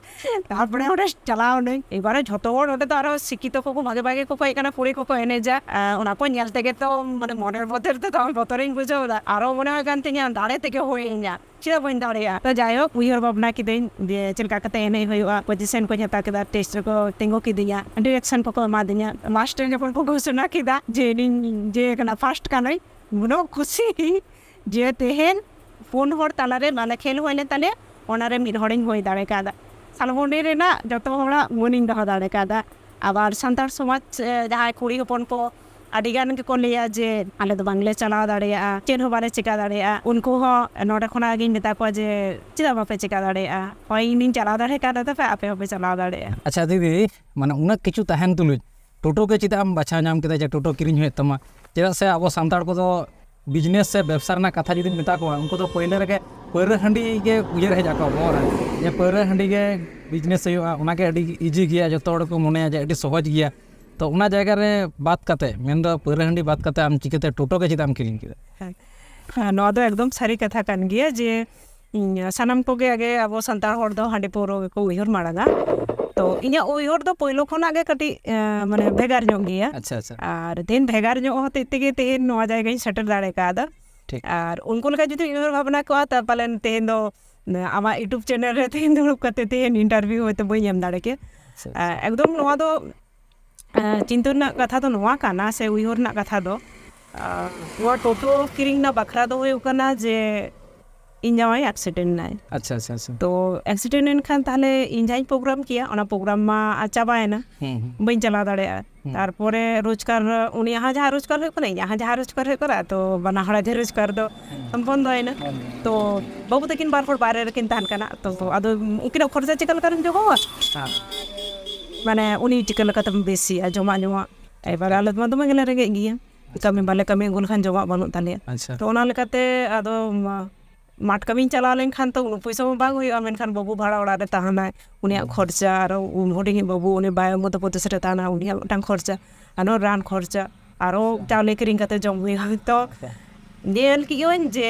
ᱛᱟᱨᱯᱚᱨᱮ ᱚᱸᱰᱮ ᱪᱟᱞᱟᱣ ᱱᱟᱹᱧ, ᱮᱵᱟᱨᱮ ᱡᱷᱚᱛᱚ ᱦᱚᱲ ᱚᱸᱰᱮ ᱫᱚ ᱟᱨᱚ ᱥᱤᱠᱠᱷᱤᱛᱚ ᱠᱚᱠᱚ ᱵᱷᱟᱜᱮ ᱵᱷᱟᱜᱮ ᱠᱚᱠᱚ ᱦᱮᱡ ᱠᱟᱱᱟ, ᱠᱩᱲᱤ ᱠᱚᱠᱚ ᱮᱱᱮᱡᱟ᱾ ᱟᱨ ᱚᱱᱟ ᱠᱚ ᱧᱮᱞ ᱛᱮᱜᱮ ᱛᱚ ᱢᱟᱱᱮ ᱢᱚᱱᱮᱨ ᱢᱚᱫᱽᱫᱷᱮ ᱨᱮᱫᱚ ᱫᱚᱢᱮ ᱵᱚᱛᱚᱨᱤᱧ ᱵᱩᱡᱷᱟᱹᱣ ᱮᱫᱟ, ᱟᱨᱚ ᱢᱚᱱᱮ ᱦᱩᱭᱩᱜ ᱠᱟᱱ ᱛᱤᱧᱟ ᱫᱟᱲᱮ ᱛᱮᱜᱮ ᱦᱩᱭ ᱤᱧᱟ᱾ ᱪᱮᱫᱟᱜ ᱵᱟᱹᱧ ᱫᱟᱲᱮᱭᱟᱜᱼᱟ? ᱛᱚ ᱡᱟᱭᱦᱳᱠ, ᱩᱭᱦᱟᱹᱨ ᱵᱷᱟᱵᱽᱱᱟ ᱠᱤᱫᱟᱹᱧ ᱡᱮ ᱪᱮᱫ ᱞᱮᱠᱟ ᱠᱟᱛᱮ ᱮᱱᱮᱡ ᱦᱩᱭᱩᱜᱼᱟ᱾ ᱯᱚᱡᱤᱥᱚᱱ ᱠᱚᱧ ᱦᱟᱛᱟᱣ ᱠᱮᱫᱟ, ᱥᱴᱮᱡ ᱨᱮᱠᱚ ᱛᱤᱸᱜᱩ ᱠᱤᱫᱤᱧᱟ, ᱰᱤᱨᱮᱠᱥᱚᱱ ᱠᱚᱠᱚ ᱮᱢᱟᱫᱤᱧᱟ᱾ ᱞᱟᱥᱴ ᱨᱮ ᱡᱚᱠᱷᱚᱱ ᱠᱚ ᱜᱷᱳᱥᱚᱱᱟ ᱠᱮᱫᱟ ᱡᱮ ᱤᱧᱤᱧ ᱡᱮ ᱠᱟᱱᱟ, ᱯᱷᱟᱥᱴ ᱠᱟᱱᱟᱹᱧ, ᱩᱱᱟᱹᱜ ᱠᱩᱥᱤ ᱡᱮ ᱛᱮᱦᱮᱧ ᱯᱩᱱ ᱦᱚᱲ ᱛᱟᱞᱟᱨᱮ ᱢᱟᱱᱮ ᱠᱷᱮᱞ ᱦᱩᱭ ᱞᱮᱱ ᱛᱟᱞᱮᱭᱟ, ᱚᱱᱟᱨᱮ ᱢᱤᱫ ᱦᱚᱲᱤᱧ ᱦᱩᱭ ᱫᱟᱲᱮ ᱠᱟᱣᱫᱟ᱾ ᱥᱟᱞᱵᱚᱱᱤ ᱨᱮᱱᱟᱜ ᱡᱚᱛᱚ ᱦᱚᱲᱟᱜ ᱢᱟᱹᱱᱤᱧ ᱫᱚᱦᱚ ᱫᱟᱲᱮ ᱠᱟᱣᱫᱟ᱾ ᱟᱵᱟᱨ ᱥᱟᱱᱛᱟᱲ ᱥᱚᱢᱟᱡᱽ, ᱮ, ᱡᱟᱦᱟᱸᱭ ᱠᱩᱲᱤ ᱦᱚᱯᱚᱱ ᱠᱚ ᱟᱹᱰᱤ ᱜᱟᱱ ᱜᱮᱠᱚ ᱞᱟᱹᱭᱟ ᱡᱮ ᱟᱞᱮ ᱫᱚ ᱵᱟᱝᱞᱮ ᱪᱟᱞᱟᱣ ᱫᱟᱲᱮᱭᱟᱜᱼᱟ, ᱪᱮᱫ ᱦᱚᱸ ᱵᱟᱞᱮ ᱪᱮᱠᱟ ᱫᱟᱲᱮᱭᱟᱜᱼᱟ᱾ ᱩᱱᱠᱩ ᱦᱚᱸ ᱱᱚᱰᱮ ᱠᱷᱚᱱᱟᱜ ᱜᱤᱧ ᱢᱮᱛᱟ ᱠᱚᱣᱟ ᱡᱮ ᱪᱮᱫᱟᱜ ᱵᱟᱯᱮ ᱪᱮᱠᱟ ᱫᱟᱲᱮᱭᱟᱜᱼᱟ? ᱦᱳᱭ, ᱤᱧᱤᱧ ᱪᱟᱞᱟᱣ ᱫᱟᱲᱮ ᱠᱟᱣᱫᱟ, ᱛᱚᱵᱮ ᱟᱯᱮ ᱦᱚᱸᱯᱮ ᱪᱟᱞᱟᱣ ᱫᱟᱲᱮᱭᱟᱜᱼᱟ᱾ ᱟᱪᱪᱷᱟ ᱫᱤᱫᱤ, ᱢᱟᱱᱮ ᱩᱱᱟᱹᱜ ᱠᱤᱪᱷᱩ ᱛᱟᱦᱮᱱ ᱛᱩᱞᱩᱡ ᱴᱳᱴᱳ ᱜᱮ ᱪᱮᱫᱟᱜ ᱮᱢ ᱵᱟᱪᱷᱟᱣ ᱧᱟᱢ ᱠᱮᱫᱟ ᱡᱮ ᱴᱳᱴᱳ ᱠᱤᱨᱤᱧ ᱦᱩᱭᱩᱜ ᱛᱟᱢᱟ? ᱪᱮᱫᱟᱜ ᱥᱮ ᱟᱵᱚ ᱥᱟᱱᱛᱟᱲ ᱠᱚᱫᱚ ᱵᱤᱡᱽᱱᱮᱥ ᱥᱮ ᱵᱮᱵᱽᱥᱟ ᱨᱮᱱᱟᱜ ᱠᱟᱛᱷᱟ ᱡᱩᱫᱤᱢ ᱢᱮᱛᱟ ᱠᱚᱣᱟ, ᱩᱱᱠᱩ ᱫᱚ ᱯᱳᱭᱞᱳ ᱨᱮᱜᱮ ᱯᱟᱹᱣᱨᱟᱹ ᱦᱟᱺᱰᱤ ᱜᱮ ᱩᱭᱦᱟᱹᱨ ᱦᱮᱡ ᱟᱠᱚᱣᱟ ᱵᱚᱦᱚᱜ ᱨᱮ, ᱡᱮ ᱯᱟᱹᱣᱨᱟᱹ ᱦᱟᱺᱰᱤ ᱜᱮ ᱵᱤᱡᱽᱱᱮᱥ ᱦᱩᱭᱩᱜᱼᱟ, ᱚᱱᱟᱜᱮ ᱟᱹᱰᱤ ᱤᱡᱤ ᱜᱮᱭᱟ, ᱡᱚᱛᱚ ᱦᱚᱲ ᱠᱚ ᱢᱚᱱᱮᱭᱟ ᱡᱮ ᱟᱹᱰᱤ ᱥᱚᱦᱚᱡᱽ ᱜᱮᱭᱟ᱾ ᱛᱚ ᱚᱱᱟ ᱡᱟᱭᱜᱟ ᱨᱮ ᱵᱟᱫ ᱠᱟᱛᱮ, ᱢᱮᱱᱫᱚ ᱯᱟᱹᱣᱨᱟᱹ ᱦᱟᱺᱰᱤ ᱵᱟᱫ ᱠᱟᱛᱮ ᱟᱢ ᱪᱤᱠᱟᱹᱛᱮ ᱴᱳᱴᱳ ᱜᱮ ᱪᱮᱫᱟᱜ ᱮᱢ ᱠᱤᱨᱤᱧ ᱠᱮᱫᱟ? ᱦᱮᱸ, ᱱᱚᱣᱟ ᱫᱚ ᱮᱠᱫᱚᱢ ᱥᱟᱹᱨᱤ ᱠᱟᱛᱷᱟ ᱠᱟᱱ ᱜᱮᱭᱟ ᱡᱮ, ᱩᱸ, ᱥᱟᱱᱟᱢ ᱠᱚᱜᱮ ᱟᱜᱮ ᱟᱵᱚ ᱥᱟᱱᱛᱟᱲ ᱦᱚᱲ ᱫᱚ ᱦᱟᱺᱰᱤ ᱯᱟᱹᱣᱨᱟᱹ ᱜᱮᱠᱚ ᱩᱭᱦᱟᱹᱨ ᱢᱟᱲᱟᱝᱟ᱾ ᱛᱚ ᱤᱧᱟᱹᱜ ᱩᱭᱦᱟᱹᱨ ᱫᱚ ᱯᱳᱭᱞᱳ ᱠᱷᱚᱱᱟᱜ ᱜᱮ ᱠᱟᱹᱴᱤᱡ, ᱮᱸ, ᱢᱟᱱᱮ ᱵᱷᱮᱜᱟᱨ ᱧᱚᱜ ᱜᱮᱭᱟ᱾ ᱟᱪᱪᱷᱟ ᱟᱪᱪᱷᱟ᱾ ᱟᱨ ᱛᱮᱦᱮᱧ ᱵᱷᱮᱜᱟᱨ ᱧᱚᱜ ᱦᱚᱛᱮᱡ ᱛᱮᱜᱮ ᱛᱮᱦᱮᱧ ᱱᱚᱣᱟ ᱡᱟᱭᱜᱟᱧ ᱥᱮᱴᱮᱨ ᱫᱟᱲᱮ ᱠᱟᱣᱫᱟ᱾ ᱴᱷᱤᱠ᱾ ᱟᱨ ᱩᱱᱠᱩ ᱞᱮᱠᱟ ᱡᱩᱫᱤ ᱩᱭᱦᱟᱹᱨ ᱵᱷᱟᱵᱽᱱᱟ ᱠᱚᱜᱼᱟ, ᱛᱟ ᱯᱟᱞᱮᱱ ᱛᱮᱦᱮᱧ ᱫᱚ, ᱮᱸ, ᱟᱢᱟᱜ YouTube ᱪᱮᱱᱮᱞ ᱨᱮ ᱛᱮᱦᱮᱧ ᱫᱩᱲᱩᱵ ᱠᱟᱛᱮ ᱛᱮᱦᱮᱧ ᱤᱱᱴᱟᱨᱵᱷᱤᱭᱩ ᱦᱚᱭᱛᱳ ᱵᱟᱹᱧ ᱮᱢ ᱫᱟᱲᱮ ᱠᱮᱭᱟ᱾ ᱟᱪᱪᱷᱟ, ᱮᱸ, ᱮᱠᱫᱚᱢ ᱱᱚᱣᱟ ᱫᱚ, ᱮᱸ, ᱪᱤᱱᱛᱟᱹ ᱨᱮᱱᱟᱜ ᱠᱟᱛᱷᱟ ᱫᱚ ᱱᱚᱣᱟ ᱠᱟᱱᱟ, ᱥᱮ ᱩᱭᱦᱟᱹᱨ ᱨᱮᱱᱟᱜ ᱠᱟᱛᱷᱟ ᱫᱚ, ᱮᱸ, ᱱᱚᱣᱟ ᱴᱳᱴᱳ ᱠᱤᱨᱤᱧ ᱨᱮᱱᱟᱜ ᱵᱟᱠᱷᱨᱟ ᱫᱚ ᱦᱩᱭᱩᱜ ᱠᱟᱱᱟ ᱡᱮ ᱤᱧ ᱡᱟᱶᱟᱭ ᱮᱠᱥᱤᱰᱮᱱᱴ ᱮᱱᱟᱭ᱾ ᱟᱪᱪᱷᱟ ᱟᱪᱪᱷᱟ ᱟᱪᱪᱷᱟ᱾ ᱛᱚ ᱮᱠᱥᱤᱰᱮᱱᱴ ᱮᱱᱠᱷᱟᱱ ᱛᱟᱦᱞᱮ ᱤᱧ ᱡᱟᱦᱟᱸᱧ ᱯᱨᱳᱜᱨᱟᱢ ᱠᱮᱭᱟ, ᱚᱱᱟ ᱯᱨᱳᱜᱨᱟᱢ ᱢᱟ ᱪᱟᱵᱟᱭᱮᱱᱟ, ᱦᱩᱸ ᱦᱩᱸ᱾ ᱵᱟᱹᱧ ᱪᱟᱞᱟᱣ ᱫᱟᱲᱮᱭᱟᱜᱼᱟ᱾ ᱦᱩᱸ᱾ ᱛᱟᱨᱯᱚᱨᱮ ᱨᱳᱡᱽᱜᱟᱨ, ᱩᱱᱤᱭᱟᱜ ᱦᱚᱸ ᱡᱟᱦᱟᱸ ᱨᱳᱡᱽᱜᱟᱨ ᱦᱩᱭᱩᱜ ᱠᱟᱱᱟ, ᱤᱧᱟᱹᱜ ᱦᱚᱸ ᱡᱟᱦᱟᱸ ᱨᱳᱡᱽᱜᱟᱨ ᱦᱩᱭᱩᱜ ᱠᱟᱱᱟ, ᱛᱚ ᱵᱟᱱᱟ ᱦᱚᱲᱟᱜ ᱡᱟᱦᱟᱸ ᱨᱳᱡᱽᱜᱟᱨ ᱫᱚ ᱵᱚᱱᱫᱚᱭᱮᱱᱟ᱾ ᱛᱚ ᱵᱟᱹᱵᱩ ᱛᱟᱹᱠᱤᱱ ᱵᱟᱨ ᱦᱚᱲ ᱵᱟᱭᱨᱮ ᱨᱮᱠᱤᱱ ᱛᱟᱦᱮᱱ ᱠᱟᱱᱟ, ᱛᱚ ᱟᱫᱚ ᱩᱱᱠᱤᱱᱟᱜ ᱠᱷᱚᱨᱪᱟ ᱪᱤᱠᱟ ᱞᱮᱠᱟᱨᱮᱢ ᱡᱚᱜᱟᱣᱟ? ᱦᱮᱸ᱾ ᱢᱟᱱᱮ ᱩᱱᱤ ᱪᱤᱠᱟᱹ ᱞᱮᱠᱟᱛᱮᱢ ᱵᱮᱥᱮᱭᱟ, ᱡᱚᱢᱟᱜ ᱧᱩᱣᱟᱜ? ᱮᱵᱟᱨ ᱟᱞᱮ ᱢᱟ ᱫᱚᱢᱮ ᱜᱮᱞᱮ ᱨᱮᱸᱜᱮᱡ ᱜᱮᱭᱟ, ᱠᱟᱹᱢᱤ ᱵᱟᱞᱮ ᱠᱟᱹᱢᱤ ᱟᱹᱜᱩ ᱞᱮᱠᱷᱟᱱ ᱡᱚᱢᱟᱜ ᱵᱟᱹᱱᱩᱜ ᱛᱟᱞᱮᱭᱟ᱾ ᱟᱪᱪᱷᱟ᱾ ᱛᱚ ᱚᱱᱟ ᱞᱮᱠᱟᱛᱮ ᱟᱫᱚ, ᱢᱟ, ᱢᱟᱴᱷ ᱠᱟᱹᱢᱤᱧ ᱪᱟᱞᱟᱣ ᱞᱮᱱᱠᱷᱟᱱ ᱛᱚ ᱩᱱᱟᱹᱜ ᱯᱚᱭᱥᱟ ᱢᱟ ᱵᱟᱝ ᱦᱩᱭᱩᱜᱼᱟ, ᱢᱮᱱᱠᱷᱟᱱ ᱵᱟᱹᱵᱩ ᱵᱷᱟᱲᱟ ᱚᱲᱟᱜ ᱨᱮ ᱛᱟᱦᱮᱱᱟᱭ, ᱩᱱᱤᱭᱟᱜ ᱠᱷᱚᱨᱪᱟ, ᱟᱨᱚ ᱩᱱ ᱦᱩᱰᱤᱧᱤᱡ ᱵᱟᱹᱵᱩ ᱩᱱᱤ ᱵᱟᱭ ᱢᱚᱫᱽᱫᱷᱚ ᱯᱨᱚᱫᱮᱥ ᱨᱮ ᱛᱟᱦᱮᱱᱟ, ᱩᱱᱤᱭᱟᱜ ᱢᱤᱫᱴᱟᱝ ᱠᱷᱚᱨᱪᱟ, ᱟᱨᱚ ᱨᱟᱱ ᱠᱷᱚᱨᱪᱟ, ᱟᱨᱚ ᱪᱟᱣᱞᱮ ᱠᱤᱨᱤᱧ ᱠᱟᱛᱮ ᱡᱚᱢ ᱦᱩᱭᱩᱜᱼᱟ᱾ ᱛᱚ ᱧᱮᱞ ᱠᱮᱜ ᱟᱹᱧ ᱡᱮ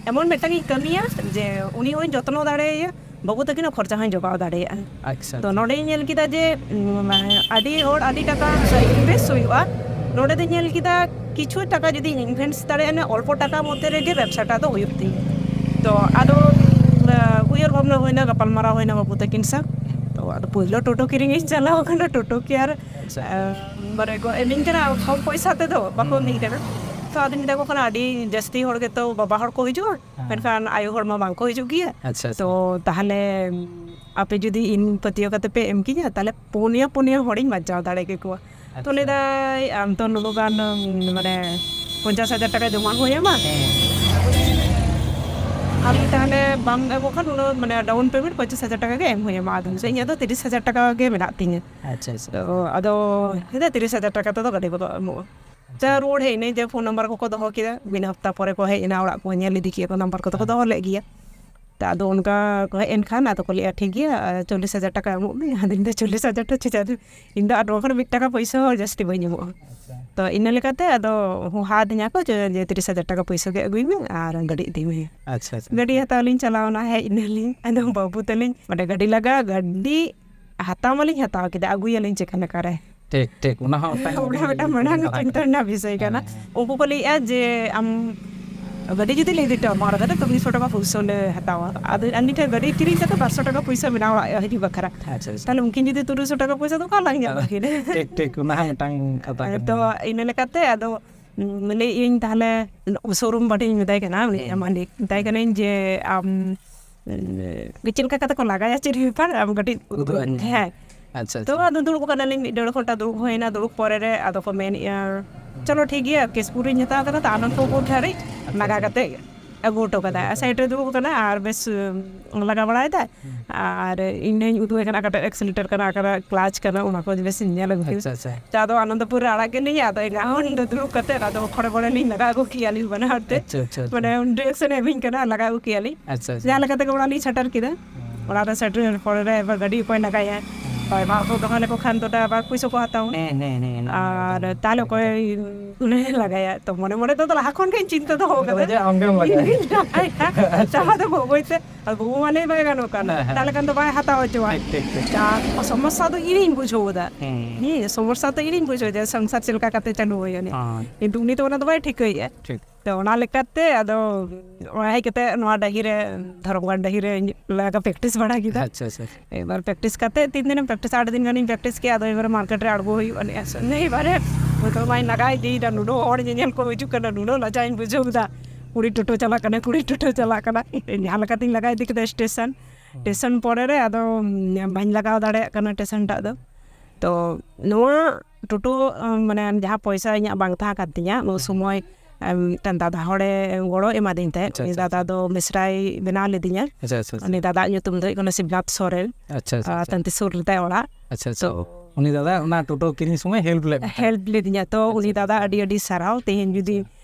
ᱮᱢᱚᱱ ᱢᱤᱫᱴᱟᱝ ᱤᱧ ᱠᱟᱹᱢᱤᱭᱟ ᱡᱮ ᱩᱱᱤ ᱦᱚᱸᱧ ᱡᱚᱛᱱᱚ ᱫᱟᱲᱮᱭᱟᱭᱟ, ᱵᱟᱹᱵᱩ ᱛᱟᱹᱠᱤᱱᱟᱜ ᱠᱷᱚᱨᱪᱟ ᱦᱚᱸᱧ ᱡᱚᱜᱟᱣ ᱫᱟᱲᱮᱭᱟᱜᱼᱟ᱾ ᱟᱪᱪᱷᱟ ᱛᱚ ᱱᱚᱰᱮᱧ ᱧᱮᱞ ᱠᱮᱫᱟ ᱡᱮ ᱩᱢ, ᱟᱹᱰᱤ ᱦᱚᱲ ᱟᱹᱰᱤ ᱴᱟᱠᱟ ᱤᱱᱵᱷᱮᱥᱴ ᱦᱩᱭᱩᱜᱼᱟ, ᱱᱚᱰᱮ ᱫᱚᱧ ᱧᱮᱞ ᱠᱮᱫᱟ ᱠᱤᱪᱷᱩ ᱴᱟᱠᱟ ᱡᱩᱫᱤ ᱤᱱᱵᱷᱮᱥᱴ ᱫᱟᱲᱮᱭᱟᱜᱼᱟ, ᱚᱞᱯᱚ ᱴᱟᱠᱟ ᱢᱚᱫᱽᱫᱷᱮ ᱨᱮᱜᱮ ᱵᱮᱵᱽᱥᱟᱴᱟ ᱫᱚ ᱦᱩᱭᱩᱜ ᱛᱤᱧᱟ᱾ ᱛᱚ ᱟᱫᱚ ᱩᱢ, ᱩᱭᱦᱟᱹᱨ ᱵᱷᱟᱵᱽᱱᱟ ᱦᱩᱭᱱᱟ, ᱜᱟᱯᱟᱞᱢᱟᱨᱟᱣ ᱦᱩᱭᱱᱟ ᱵᱟᱹᱵᱩ ᱛᱟᱹᱠᱤᱱ ᱥᱟᱶ᱾ ᱛᱚ ᱟᱫᱚ ᱯᱳᱭᱞᱳ ᱴᱳᱴᱳ ᱠᱤᱨᱤᱧ ᱤᱧ ᱪᱟᱞᱟᱣ ᱟᱠᱟᱱᱟ, ᱴᱳᱴᱳ ᱠᱤ ᱟᱨ ᱟᱪᱪᱷᱟ᱾ ᱟᱨ ᱢᱟᱱᱮ ᱠᱚ ᱤᱢᱟᱹᱧ ᱠᱟᱱᱟ ᱠᱚᱢ ᱯᱚᱭᱥᱟ ᱛᱮᱫᱚ, ᱵᱟᱠᱚ ᱤᱢᱟᱹᱧ ᱠᱟᱱᱟ᱾ ᱛᱚ ᱟᱫᱚᱧ ᱢᱮᱛᱟ ᱠᱚ ᱠᱟᱱᱟ, ᱟᱹᱰᱤ ᱡᱟᱹᱥᱛᱤ ᱦᱚᱲ ᱜᱮᱛᱚ ᱵᱟᱵᱟ ᱦᱚᱲ ᱠᱚ ᱦᱤᱡᱩᱜᱼᱟ, ᱦᱮᱸ᱾ ᱢᱮᱱᱠᱷᱟᱱ ᱟᱭᱳ ᱦᱚᱲ ᱢᱟ ᱵᱟᱝ ᱠᱚ ᱦᱤᱡᱩᱜ ᱜᱮᱭᱟ᱾ ᱟᱪᱪᱷᱟ, ᱟᱪᱪᱷᱟ᱾ ᱛᱚ ᱛᱟᱦᱞᱮ ᱟᱯᱮ ᱡᱩᱫᱤ ᱤᱧ ᱯᱟᱹᱛᱭᱟᱹᱣ ᱠᱟᱛᱮ ᱯᱮ ᱮᱢ ᱠᱤᱧᱟ, ᱛᱟᱦᱞᱮ ᱯᱩᱱᱭᱟ ᱯᱩᱱᱭᱟ ᱦᱚᱲᱤᱧ ᱵᱟᱧᱪᱟᱣ ᱫᱟᱲᱮ ᱠᱮᱠᱚᱣᱟ᱾ ᱛᱚ ᱟᱪᱪᱷᱟ᱾ ᱞᱟᱹᱭ ᱫᱟᱭ, ᱟᱢ ᱛᱚ ᱱᱩᱱᱟᱹᱜ ᱜᱟᱱ ᱢᱟᱱᱮ ᱯᱚᱧᱪᱟᱥ ᱦᱟᱡᱟᱨ ᱴᱟᱠᱟ ᱡᱚᱢᱟ ᱦᱩᱭ ᱟᱢᱟ᱾ ᱦᱮᱸ᱾ ᱟᱢ ᱛᱟᱦᱞᱮ ᱵᱟᱢ ᱮᱢᱚᱜ ᱠᱷᱟᱱ ᱩᱱᱟᱹᱜ ᱢᱟᱱᱮ ᱰᱟᱣᱩᱱ ᱯᱮᱢᱮᱱᱴ ᱯᱚᱧᱪᱟᱥ ᱦᱟᱡᱟᱨ ᱴᱟᱠᱟ ᱜᱮ ᱮᱢ ᱦᱩᱭ ᱟᱢᱟ᱾ ᱟᱫᱚ ᱤᱧᱟᱹᱜ ᱫᱚ ᱛᱤᱨᱤᱥ ᱦᱟᱡᱟᱨ ᱴᱟᱠᱟ ᱜᱮ ᱢᱮᱱᱟᱜ ᱛᱤᱧᱟᱹ᱾ ᱟᱪᱪᱷᱟ, ᱟᱪᱪᱷᱟ᱾ ᱛᱚ ᱟᱫᱚ ᱞᱟᱹᱭ ᱫᱟᱭ, ᱛᱤᱨᱤᱥ ᱦᱟᱡᱟᱨ ᱴᱟᱠᱟ ᱛᱮᱫᱚ ᱜᱟᱹᱰᱤ ᱵᱟᱠᱚ ᱮᱢᱚᱜᱼᱟ᱾ ᱪᱟ ᱨᱩᱣᱟᱹᱲ ᱦᱮᱡ ᱮᱱᱟᱹᱧ, ᱡᱮ ᱯᱷᱳᱱ ᱱᱟᱢᱵᱟᱨ ᱠᱚᱠᱚ ᱫᱚᱦᱚ ᱠᱮᱫᱟ, ᱢᱤᱫ ᱦᱟᱯᱛᱟ ᱯᱚᱨᱮ ᱠᱚ ᱦᱮᱡ ᱮᱱᱟ, ᱚᱲᱟᱜ ᱠᱚ ᱧᱮᱞ ᱤᱫᱤ ᱠᱮᱫᱟ ᱠᱚ, ᱱᱟᱢᱵᱟᱨ ᱠᱚᱫᱚ ᱠᱚ ᱫᱚᱦᱚ ᱞᱮᱫ ᱜᱮᱭᱟ᱾ ᱛᱟ ᱟᱫᱚ ᱚᱱᱠᱟ ᱠᱚ ᱦᱮᱡ ᱮᱱ ᱠᱷᱟᱱ ᱟᱫᱚ ᱠᱚ ᱞᱟᱹᱭᱟ, "ᱴᱷᱤᱠ ᱜᱮᱭᱟ, ᱪᱚᱞᱞᱤᱥ ᱦᱟᱡᱟᱨ ᱴᱟᱠᱟ ᱮᱢᱚᱜ ᱢᱮ᱾" ᱟᱫᱚᱧ ᱫᱚ, "ᱪᱚᱞᱞᱤᱥ ᱦᱟᱡᱟᱨ ᱴᱟᱠᱟ ᱪᱮᱫᱟᱜ? ᱤᱧ ᱫᱚ ᱟᱨ ᱱᱚᱣᱟ ᱠᱷᱚᱱ ᱢᱤᱫ ᱴᱟᱠᱟ ᱯᱚᱭᱥᱟ ᱦᱚᱸ ᱡᱟᱹᱥᱛᱤ ᱵᱟᱹᱧ ᱮᱢᱚᱜᱼᱟ᱾" ᱛᱚ ᱤᱱᱟᱹ ᱞᱮᱠᱟᱛᱮ ᱟᱫᱚ ᱦᱚᱦᱚ ᱟᱹᱫᱤᱧᱟ ᱠᱚ ᱡᱮ, ᱡᱮ, "ᱛᱤᱨᱤᱥ ᱦᱟᱡᱟᱨ ᱴᱟᱠᱟ ᱯᱚᱭᱥᱟ ᱜᱮ ᱟᱹᱜᱩᱭ ᱢᱮ ᱟᱨ ᱜᱟᱹᱰᱤ ᱤᱫᱤ ᱢᱮ᱾" ᱟᱪᱪᱷᱟ, ᱟᱪᱪᱷᱟ᱾ ᱜᱟᱹᱰᱤ ᱦᱟᱛᱟᱣ ᱞᱤᱧ ᱪᱟᱞᱟᱣ ᱮᱱᱟ, ᱦᱮᱡ ᱮᱱᱟᱞᱤᱧ, ᱟᱫᱚ ᱵᱟᱹᱵᱩ ᱛᱟᱹᱞᱤᱧ ᱢᱟᱱᱮ ᱜᱟᱹᱰᱤ ᱞᱟᱜᱟ, ᱜᱟᱹᱰᱤ ᱦᱟᱛᱟᱣ ᱢᱟᱞᱤᱧ ᱦᱟᱛᱟᱣ ᱠᱮᱫᱟ, ᱟᱹᱜᱩᱭᱟᱞᱤᱧ ᱪᱮᱠᱟ ᱞᱮᱠᱟᱨᱮ? ᱴᱷᱤᱠ, ᱴᱷᱤᱠ᱾ ᱚᱱᱟ ᱦᱚᱸ ᱢᱤᱫᱴᱟᱝ ᱚᱱᱟ ᱢᱤᱫᱴᱟᱝ ᱢᱟᱲᱟᱝ ᱪᱤᱱᱛᱟᱹ ᱨᱮᱱᱟᱜ ᱵᱤᱥᱚᱭ ᱠᱟᱱᱟ᱾ ᱦᱮᱸ᱾ ᱩᱱᱠᱩ ᱠᱚ ᱞᱟᱹᱭᱮᱫᱼᱟ ᱡᱮ ᱟᱢ ᱜᱟᱹᱰᱤ ᱡᱩᱫᱤ ᱞᱮ ᱤᱫᱤ ᱦᱚᱴᱚ ᱟᱢᱟ, ᱚᱱᱟ ᱫᱚ ᱛᱩᱨᱩᱭ ᱥᱚ ᱴᱟᱠᱟ ᱯᱩᱭᱥᱟᱹ ᱞᱮ ᱦᱟᱛᱟᱣᱟ᱾ ᱟᱫᱚ ᱟᱹᱞᱤᱧ ᱴᱷᱮᱱ ᱜᱟᱹᱰᱤ ᱠᱤᱨᱤᱧ ᱠᱟᱛᱮ ᱵᱟᱨ ᱥᱚ ᱴᱟᱠᱟ ᱯᱩᱭᱥᱟᱹ ᱢᱮᱱᱟᱜᱼᱟ ᱚᱲᱟᱜ ᱦᱤᱡᱩᱜ ᱵᱟᱠᱷᱨᱟ᱾ ᱟᱪᱪᱷᱟ, ᱟᱪᱪᱷᱟ᱾ ᱛᱟᱦᱞᱮ ᱩᱱᱠᱤᱱ ᱡᱩᱫᱤ ᱛᱩᱨᱩᱭ ᱥᱚ ᱴᱟᱠᱟ ᱯᱩᱭᱥᱟᱹ ᱫᱚ ᱚᱠᱟ ᱞᱟᱝ ᱧᱟᱢᱟ ᱠᱤᱱ? ᱴᱷᱤᱠ, ᱴᱷᱤᱠ᱾ ᱚᱱᱟ ᱦᱚᱸ ᱢᱤᱫᱴᱟᱝ ᱠᱟᱛᱷᱟ ᱠᱟᱱᱟ᱾ ᱛᱚ ᱤᱱᱟᱹ ᱞᱮᱠᱟᱛᱮ ᱟᱫᱚ, ᱩᱸ, ᱞᱟᱹᱭᱮᱫ ᱟᱹᱧ ᱛᱟᱦᱞᱮ ᱥᱳᱨᱩᱢ ᱵᱟᱹᱴᱤᱧ ᱢᱮᱛᱟᱭ ᱠᱟᱱᱟ, ᱩᱱᱤ ᱦᱮᱸ᱾ ᱢᱟᱹᱞᱤᱠ, ᱢᱮᱛᱟᱭ ᱠᱟᱹᱱᱟᱹᱧ ᱡᱮ ᱟᱢ, ᱩᱸ, ᱪᱮᱫ ᱞᱮᱠᱟ ᱠᱟᱛᱮ ᱠᱚ ᱞᱟᱜᱟᱭᱟ, ᱪᱮᱫ ᱵᱮᱯᱟᱨ, ᱟᱢ ᱠᱟᱹᱴᱤᱡ ᱩᱫᱩᱜ ᱟᱹᱧ ᱢᱮ᱾ ᱦᱮᱸ᱾ ᱟᱪᱪᱷᱟ, ᱛᱚ ᱟᱪᱪᱷᱟ᱾ ᱟᱫᱚ ᱫᱩᱲᱩᱵ ᱠᱟᱱᱟᱞᱤᱧ, ᱢᱤᱫ ᱰᱮᱲ ᱜᱷᱚᱱᱴᱟ ᱫᱩᱲᱩᱵ ᱦᱩᱭᱱᱟ᱾ ᱫᱩᱲᱩᱵ ᱯᱚᱨᱮ ᱨᱮ ᱟᱫᱚ ᱠᱚ ᱢᱮᱱᱮᱫᱼᱟ, "ᱪᱚᱞᱚ ᱴᱷᱤᱠ ᱜᱮᱭᱟ, ᱠᱮᱥᱯᱩᱨᱤᱧ ᱦᱟᱛᱟᱣ ᱠᱟᱫᱟ, ᱛᱚ ᱟᱱᱚᱱᱛᱚᱯᱩᱨ ᱫᱷᱟᱹᱨᱤᱡ ᱞᱟᱜᱟ ᱠᱟᱛᱮ ᱟᱹᱜᱩ ᱦᱚᱴᱚ ᱠᱟᱫᱟᱭ᱾ ᱟᱨ ᱥᱟᱭᱤᱰ ᱨᱮ ᱫᱩᱲᱩᱵ ᱠᱟᱱᱟ ᱟᱨ ᱵᱮᱥ ᱞᱟᱜᱟ ᱵᱟᱲᱟᱭᱮᱫᱟᱭ᱾ ᱟᱨ ᱤᱧ ᱦᱚᱧ ᱩᱫᱩᱜ ᱟᱭ ᱠᱟᱱᱟ ᱚᱠᱟᱴᱟᱜ ᱮᱠᱥᱤᱞᱮᱴᱟᱨ ᱠᱟᱱᱟ, ᱚᱠᱟᱴᱟᱜ ᱠᱞᱟᱪ ᱠᱟᱱᱟ, ᱚᱱᱟ ᱠᱚ ᱵᱮᱥ ᱤᱧ ᱧᱮᱞ ᱟᱹᱜᱩ ᱠᱮᱫᱟ᱾ ᱟᱪᱪᱷᱟ ᱟᱪᱪᱷᱟ᱾ ᱛᱚ ᱟᱫᱚ ᱟᱱᱚᱱᱫᱚᱯᱩᱨ ᱨᱮ ᱟᱲᱟᱜ ᱠᱮᱫ ᱞᱤᱧᱟ, ᱟᱫᱚ ᱮᱱᱟᱝ ᱫᱚ ᱫᱩᱲᱩᱵ ᱠᱟᱛᱮ ᱟᱫᱚ ᱠᱷᱚᱲᱮ ᱵᱚᱲᱮ ᱞᱤᱧ ᱞᱟᱜᱟ ᱟᱹᱜᱩ ᱠᱮᱜᱼᱟ ᱞᱤᱧ ᱵᱟᱱᱟ ᱦᱚᱲ ᱛᱮ᱾ ᱟᱪᱪᱷᱟ ᱟᱪᱪᱷᱟ ᱟᱪᱪᱷᱟ᱾ ᱢᱟᱱᱮ ᱰᱤᱨᱮᱠᱥᱚᱱ ᱮ ᱮᱢᱟᱹᱧ ᱠᱟᱱᱟ, ᱞᱟᱜᱟ ᱟᱹᱜᱩ ᱠᱮᱜᱼᱟ ᱞᱤᱧ᱾ ᱟᱪᱪᱷᱟ ᱟᱪᱪᱷᱟ᱾ ᱡᱟᱦᱟᱸ ᱞᱮᱠᱟ ᱛᱮᱜᱮ ᱚᱲᱟᱜ ᱞᱤᱧ ᱥᱮᱴᱮᱨ ᱠᱮᱫᱟ᱾ ᱚᱲᱟᱜ ᱨᱮ ᱥᱮᱴᱮᱨ ᱯᱚᱨᱮ ᱨᱮ ᱮᱵᱟᱨ ᱜᱟᱹᱰᱤ ᱚᱠᱚᱭ ᱞᱟᱜᱟᱭᱟ? ᱦᱳᱭ, ᱢᱟ ᱫᱚ ᱫᱚᱦᱚ ᱞᱮᱠᱚ ᱠᱷᱟᱱ ᱫᱚ ᱟᱵᱟᱨ ᱯᱩᱭᱥᱟᱹ ᱠᱚ ᱦᱟᱛᱟᱣᱟ᱾ ᱦᱮᱸ ᱦᱮᱸ ᱦᱮᱸ᱾ ᱟᱨ ᱛᱟᱦᱞᱮ ᱚᱠᱚᱭ ᱞᱟᱜᱟᱭᱟ? ᱛᱚ ᱢᱚᱱᱮ ᱢᱚᱱᱮ ᱛᱮᱫᱚ ᱞᱟᱦᱟ ᱠᱷᱚᱱ ᱜᱮᱧ ᱪᱤᱱᱛᱟᱹ ᱫᱚᱦᱚ ᱠᱟᱫᱟ᱾ ᱡᱮ ᱟᱢᱜᱮᱢ ᱞᱟᱜᱟᱭᱟ᱾ ᱤᱧ ᱜᱤᱧ ᱞᱟᱜᱟᱭᱟ᱾ ᱪᱟᱵᱟ ᱫᱚ ᱵᱟᱹᱵᱩᱭ ᱛᱮ, ᱟᱨ ᱵᱟᱹᱵᱩ ᱢᱟ ᱞᱟᱹᱭ ᱵᱟᱭ ᱜᱟᱱᱚᱜ ᱠᱟᱱᱟ᱾ ᱦᱮᱸ, ᱦᱮᱸ᱾ ᱛᱟᱦᱞᱮ ᱠᱷᱟᱱ ᱫᱚ ᱵᱟᱭ ᱦᱟᱛᱟᱣ ᱦᱚᱪᱚᱣᱟᱜ᱾ ᱴᱷᱤᱠ, ᱴᱷᱤᱠ, ᱴᱷᱤᱠ᱾ ᱟᱨ ᱥᱚᱢᱚᱥᱥᱟ ᱫᱚ ᱤᱧᱤᱧ ᱵᱩᱡᱷᱟᱹᱣ ᱮᱫᱟ᱾ ᱦᱮᱸ᱾ ᱦᱮᱸ, ᱥᱚᱢᱚᱥᱥᱟ ᱫᱚ ᱤᱧᱤᱧ ᱵᱩᱡᱷᱟᱹᱣ ᱮᱫᱟ, ᱥᱚᱝᱥᱟᱨ ᱪᱮᱫ ᱞᱮᱠᱟ ᱠᱟᱛᱮ ᱪᱟᱹᱞᱩ ᱦᱩᱭᱩᱜᱼᱟ᱾ ᱦᱳᱭ᱾ ᱠᱤᱱᱛᱩ ᱩᱱᱤ ᱛᱚ ᱚᱱᱟ ᱫᱚ ᱵᱟᱭ ᱴᱷᱤᱠᱟᱹᱭᱮᱫᱼᱟ᱾ ᱴᱷᱤᱠ᱾ ᱛᱚ ᱚᱱᱟ ᱞᱮᱠᱟᱛᱮ ᱟᱫᱚ ᱚᱱᱟ ᱦᱮᱡ ᱠᱟᱛᱮ ᱱᱚᱣᱟ ᱰᱟᱹᱦᱤ ᱨᱮ, ᱫᱷᱚᱨᱚᱢᱜᱟᱲ ᱰᱟᱹᱦᱤ ᱨᱮ ᱞᱟᱜᱟ ᱯᱨᱮᱠᱴᱤᱥ ᱵᱟᱲᱟ ᱠᱮᱫᱟ᱾ ᱟᱪᱪᱷᱟ ᱟᱪᱪᱷᱟ᱾ ᱮᱵᱟᱨ ᱯᱨᱮᱠᱴᱤᱥ ᱠᱟᱛᱮ ᱛᱤᱱ ᱫᱤᱱᱮᱢ ᱯᱨᱮᱠᱴᱤᱥᱟ, ᱟᱴ ᱫᱤᱱ ᱜᱟᱱᱤᱧ ᱯᱨᱮᱠᱴᱤᱥ ᱠᱮᱫᱟ᱾ ᱟᱫᱚ ᱮᱵᱟᱨ ᱢᱟᱨᱠᱮᱴ ᱨᱮ ᱟᱬᱜᱚ ᱦᱩᱭᱩᱜᱼᱟ᱾ ᱱᱤᱭᱟᱹ ᱥᱚᱢᱚᱭ ᱮᱵᱟᱨᱮ ᱱᱤᱛᱚᱜ ᱢᱟᱧ ᱞᱟᱜᱟ ᱤᱫᱤᱭᱮᱫᱟ, ᱱᱩᱱᱟᱹᱜ ᱦᱚᱲ ᱧᱮᱧᱮᱞ ᱠᱚ ᱦᱤᱡᱩᱜ ᱠᱟᱱᱟ, ᱱᱩᱱᱟᱹᱜ ᱞᱟᱡᱟᱣ ᱤᱧ ᱵᱩᱡᱷᱟᱹᱣ ᱮᱫᱟ᱾ ᱠᱩᱲᱤ ᱴᱳᱴᱳ ᱪᱟᱞᱟᱜ ᱠᱟᱱᱟ, ᱠᱩᱲᱤ ᱴᱳᱴᱳ ᱪᱟᱞᱟᱜ ᱠᱟᱱᱟ᱾ ᱡᱟᱦᱟᱸ ᱞᱮᱠᱟᱛᱤᱧ ᱞᱟᱜᱟ ᱤᱫᱤ ᱠᱮᱫᱟ ᱥᱴᱮᱥᱚᱱ᱾ ᱥᱴᱮᱥᱚᱱ ᱯᱚᱨᱮ ᱨᱮ ᱟᱫᱚ ᱵᱟᱹᱧ ᱞᱟᱜᱟᱣ ᱫᱟᱲᱮᱭᱟᱜ ᱠᱟᱱᱟ ᱥᱴᱮᱥᱚᱱ ᱴᱟᱜ ᱫᱚ᱾ ᱛᱚ ᱱᱚᱣᱟ ᱴᱳᱴᱳ, ᱢᱟᱱᱮ ᱡᱟᱦᱟᱸ ᱯᱚᱭᱥᱟ ᱤᱧᱟᱹᱜ ᱵᱟᱝ ᱛᱟᱦᱮᱸ ᱠᱟᱱ ᱛᱤᱧᱟᱹ, ᱩᱱ ᱥᱚᱢᱚᱭ ᱢᱤᱫᱴᱟᱝ ᱫᱟᱫᱟ ᱦᱚᱲᱮ ᱜᱚᱲᱚ ᱮᱢᱟᱫᱤᱧ ᱛᱟᱦᱮᱸᱫ᱾ ᱟᱪᱪᱷᱟ, ᱩᱱᱤ ᱟᱪᱪᱷᱟ, ᱫᱟᱫᱟ ᱫᱚ ᱢᱮᱥᱨᱟᱭ ᱵᱮᱱᱟᱣ ᱞᱤᱫᱤᱧᱟ᱾ ᱟᱪᱪᱷᱟ ᱟᱪᱪᱷᱟ᱾ ᱩᱱᱤ ᱫᱟᱫᱟᱣᱟᱜ ᱧᱩᱛᱩᱢ ᱫᱚ ᱦᱩᱭᱩᱜ ᱠᱟᱱᱟ ᱥᱤᱵᱱᱟᱛᱷ ᱥᱚᱨᱮᱱ᱾ ᱟᱪᱪᱷᱟ ᱟᱪᱪᱷᱟ ᱟᱨ ᱟᱪᱪᱷᱟ᱾ ᱛᱟᱱᱛᱤ ᱥᱩᱨ ᱨᱮᱛᱟᱭ ᱚᱲᱟᱜ᱾ ᱟᱪᱪᱷᱟ ᱟᱪᱪᱷᱟ᱾ ᱛᱚ ᱩᱱᱤ ᱫᱟᱫᱟ ᱚᱱᱟ ᱴᱳᱴᱳ ᱠᱤᱨᱤᱧ ᱥᱚᱢᱚᱭ ᱦᱮᱞᱯ ᱞᱮᱫ ᱢᱮ ᱛᱟᱦᱮᱸᱫ᱾ ᱦᱮᱞᱯ ᱞᱤᱫᱤᱧᱟ᱾ ᱛᱚ ᱩᱱᱤ ᱫᱟᱫᱟ ᱟᱹᱰᱤ ᱟᱹᱰᱤ ᱥᱟᱨᱦᱟᱣ᱾ ᱛᱮᱦᱮᱧ ᱡᱩᱫᱤ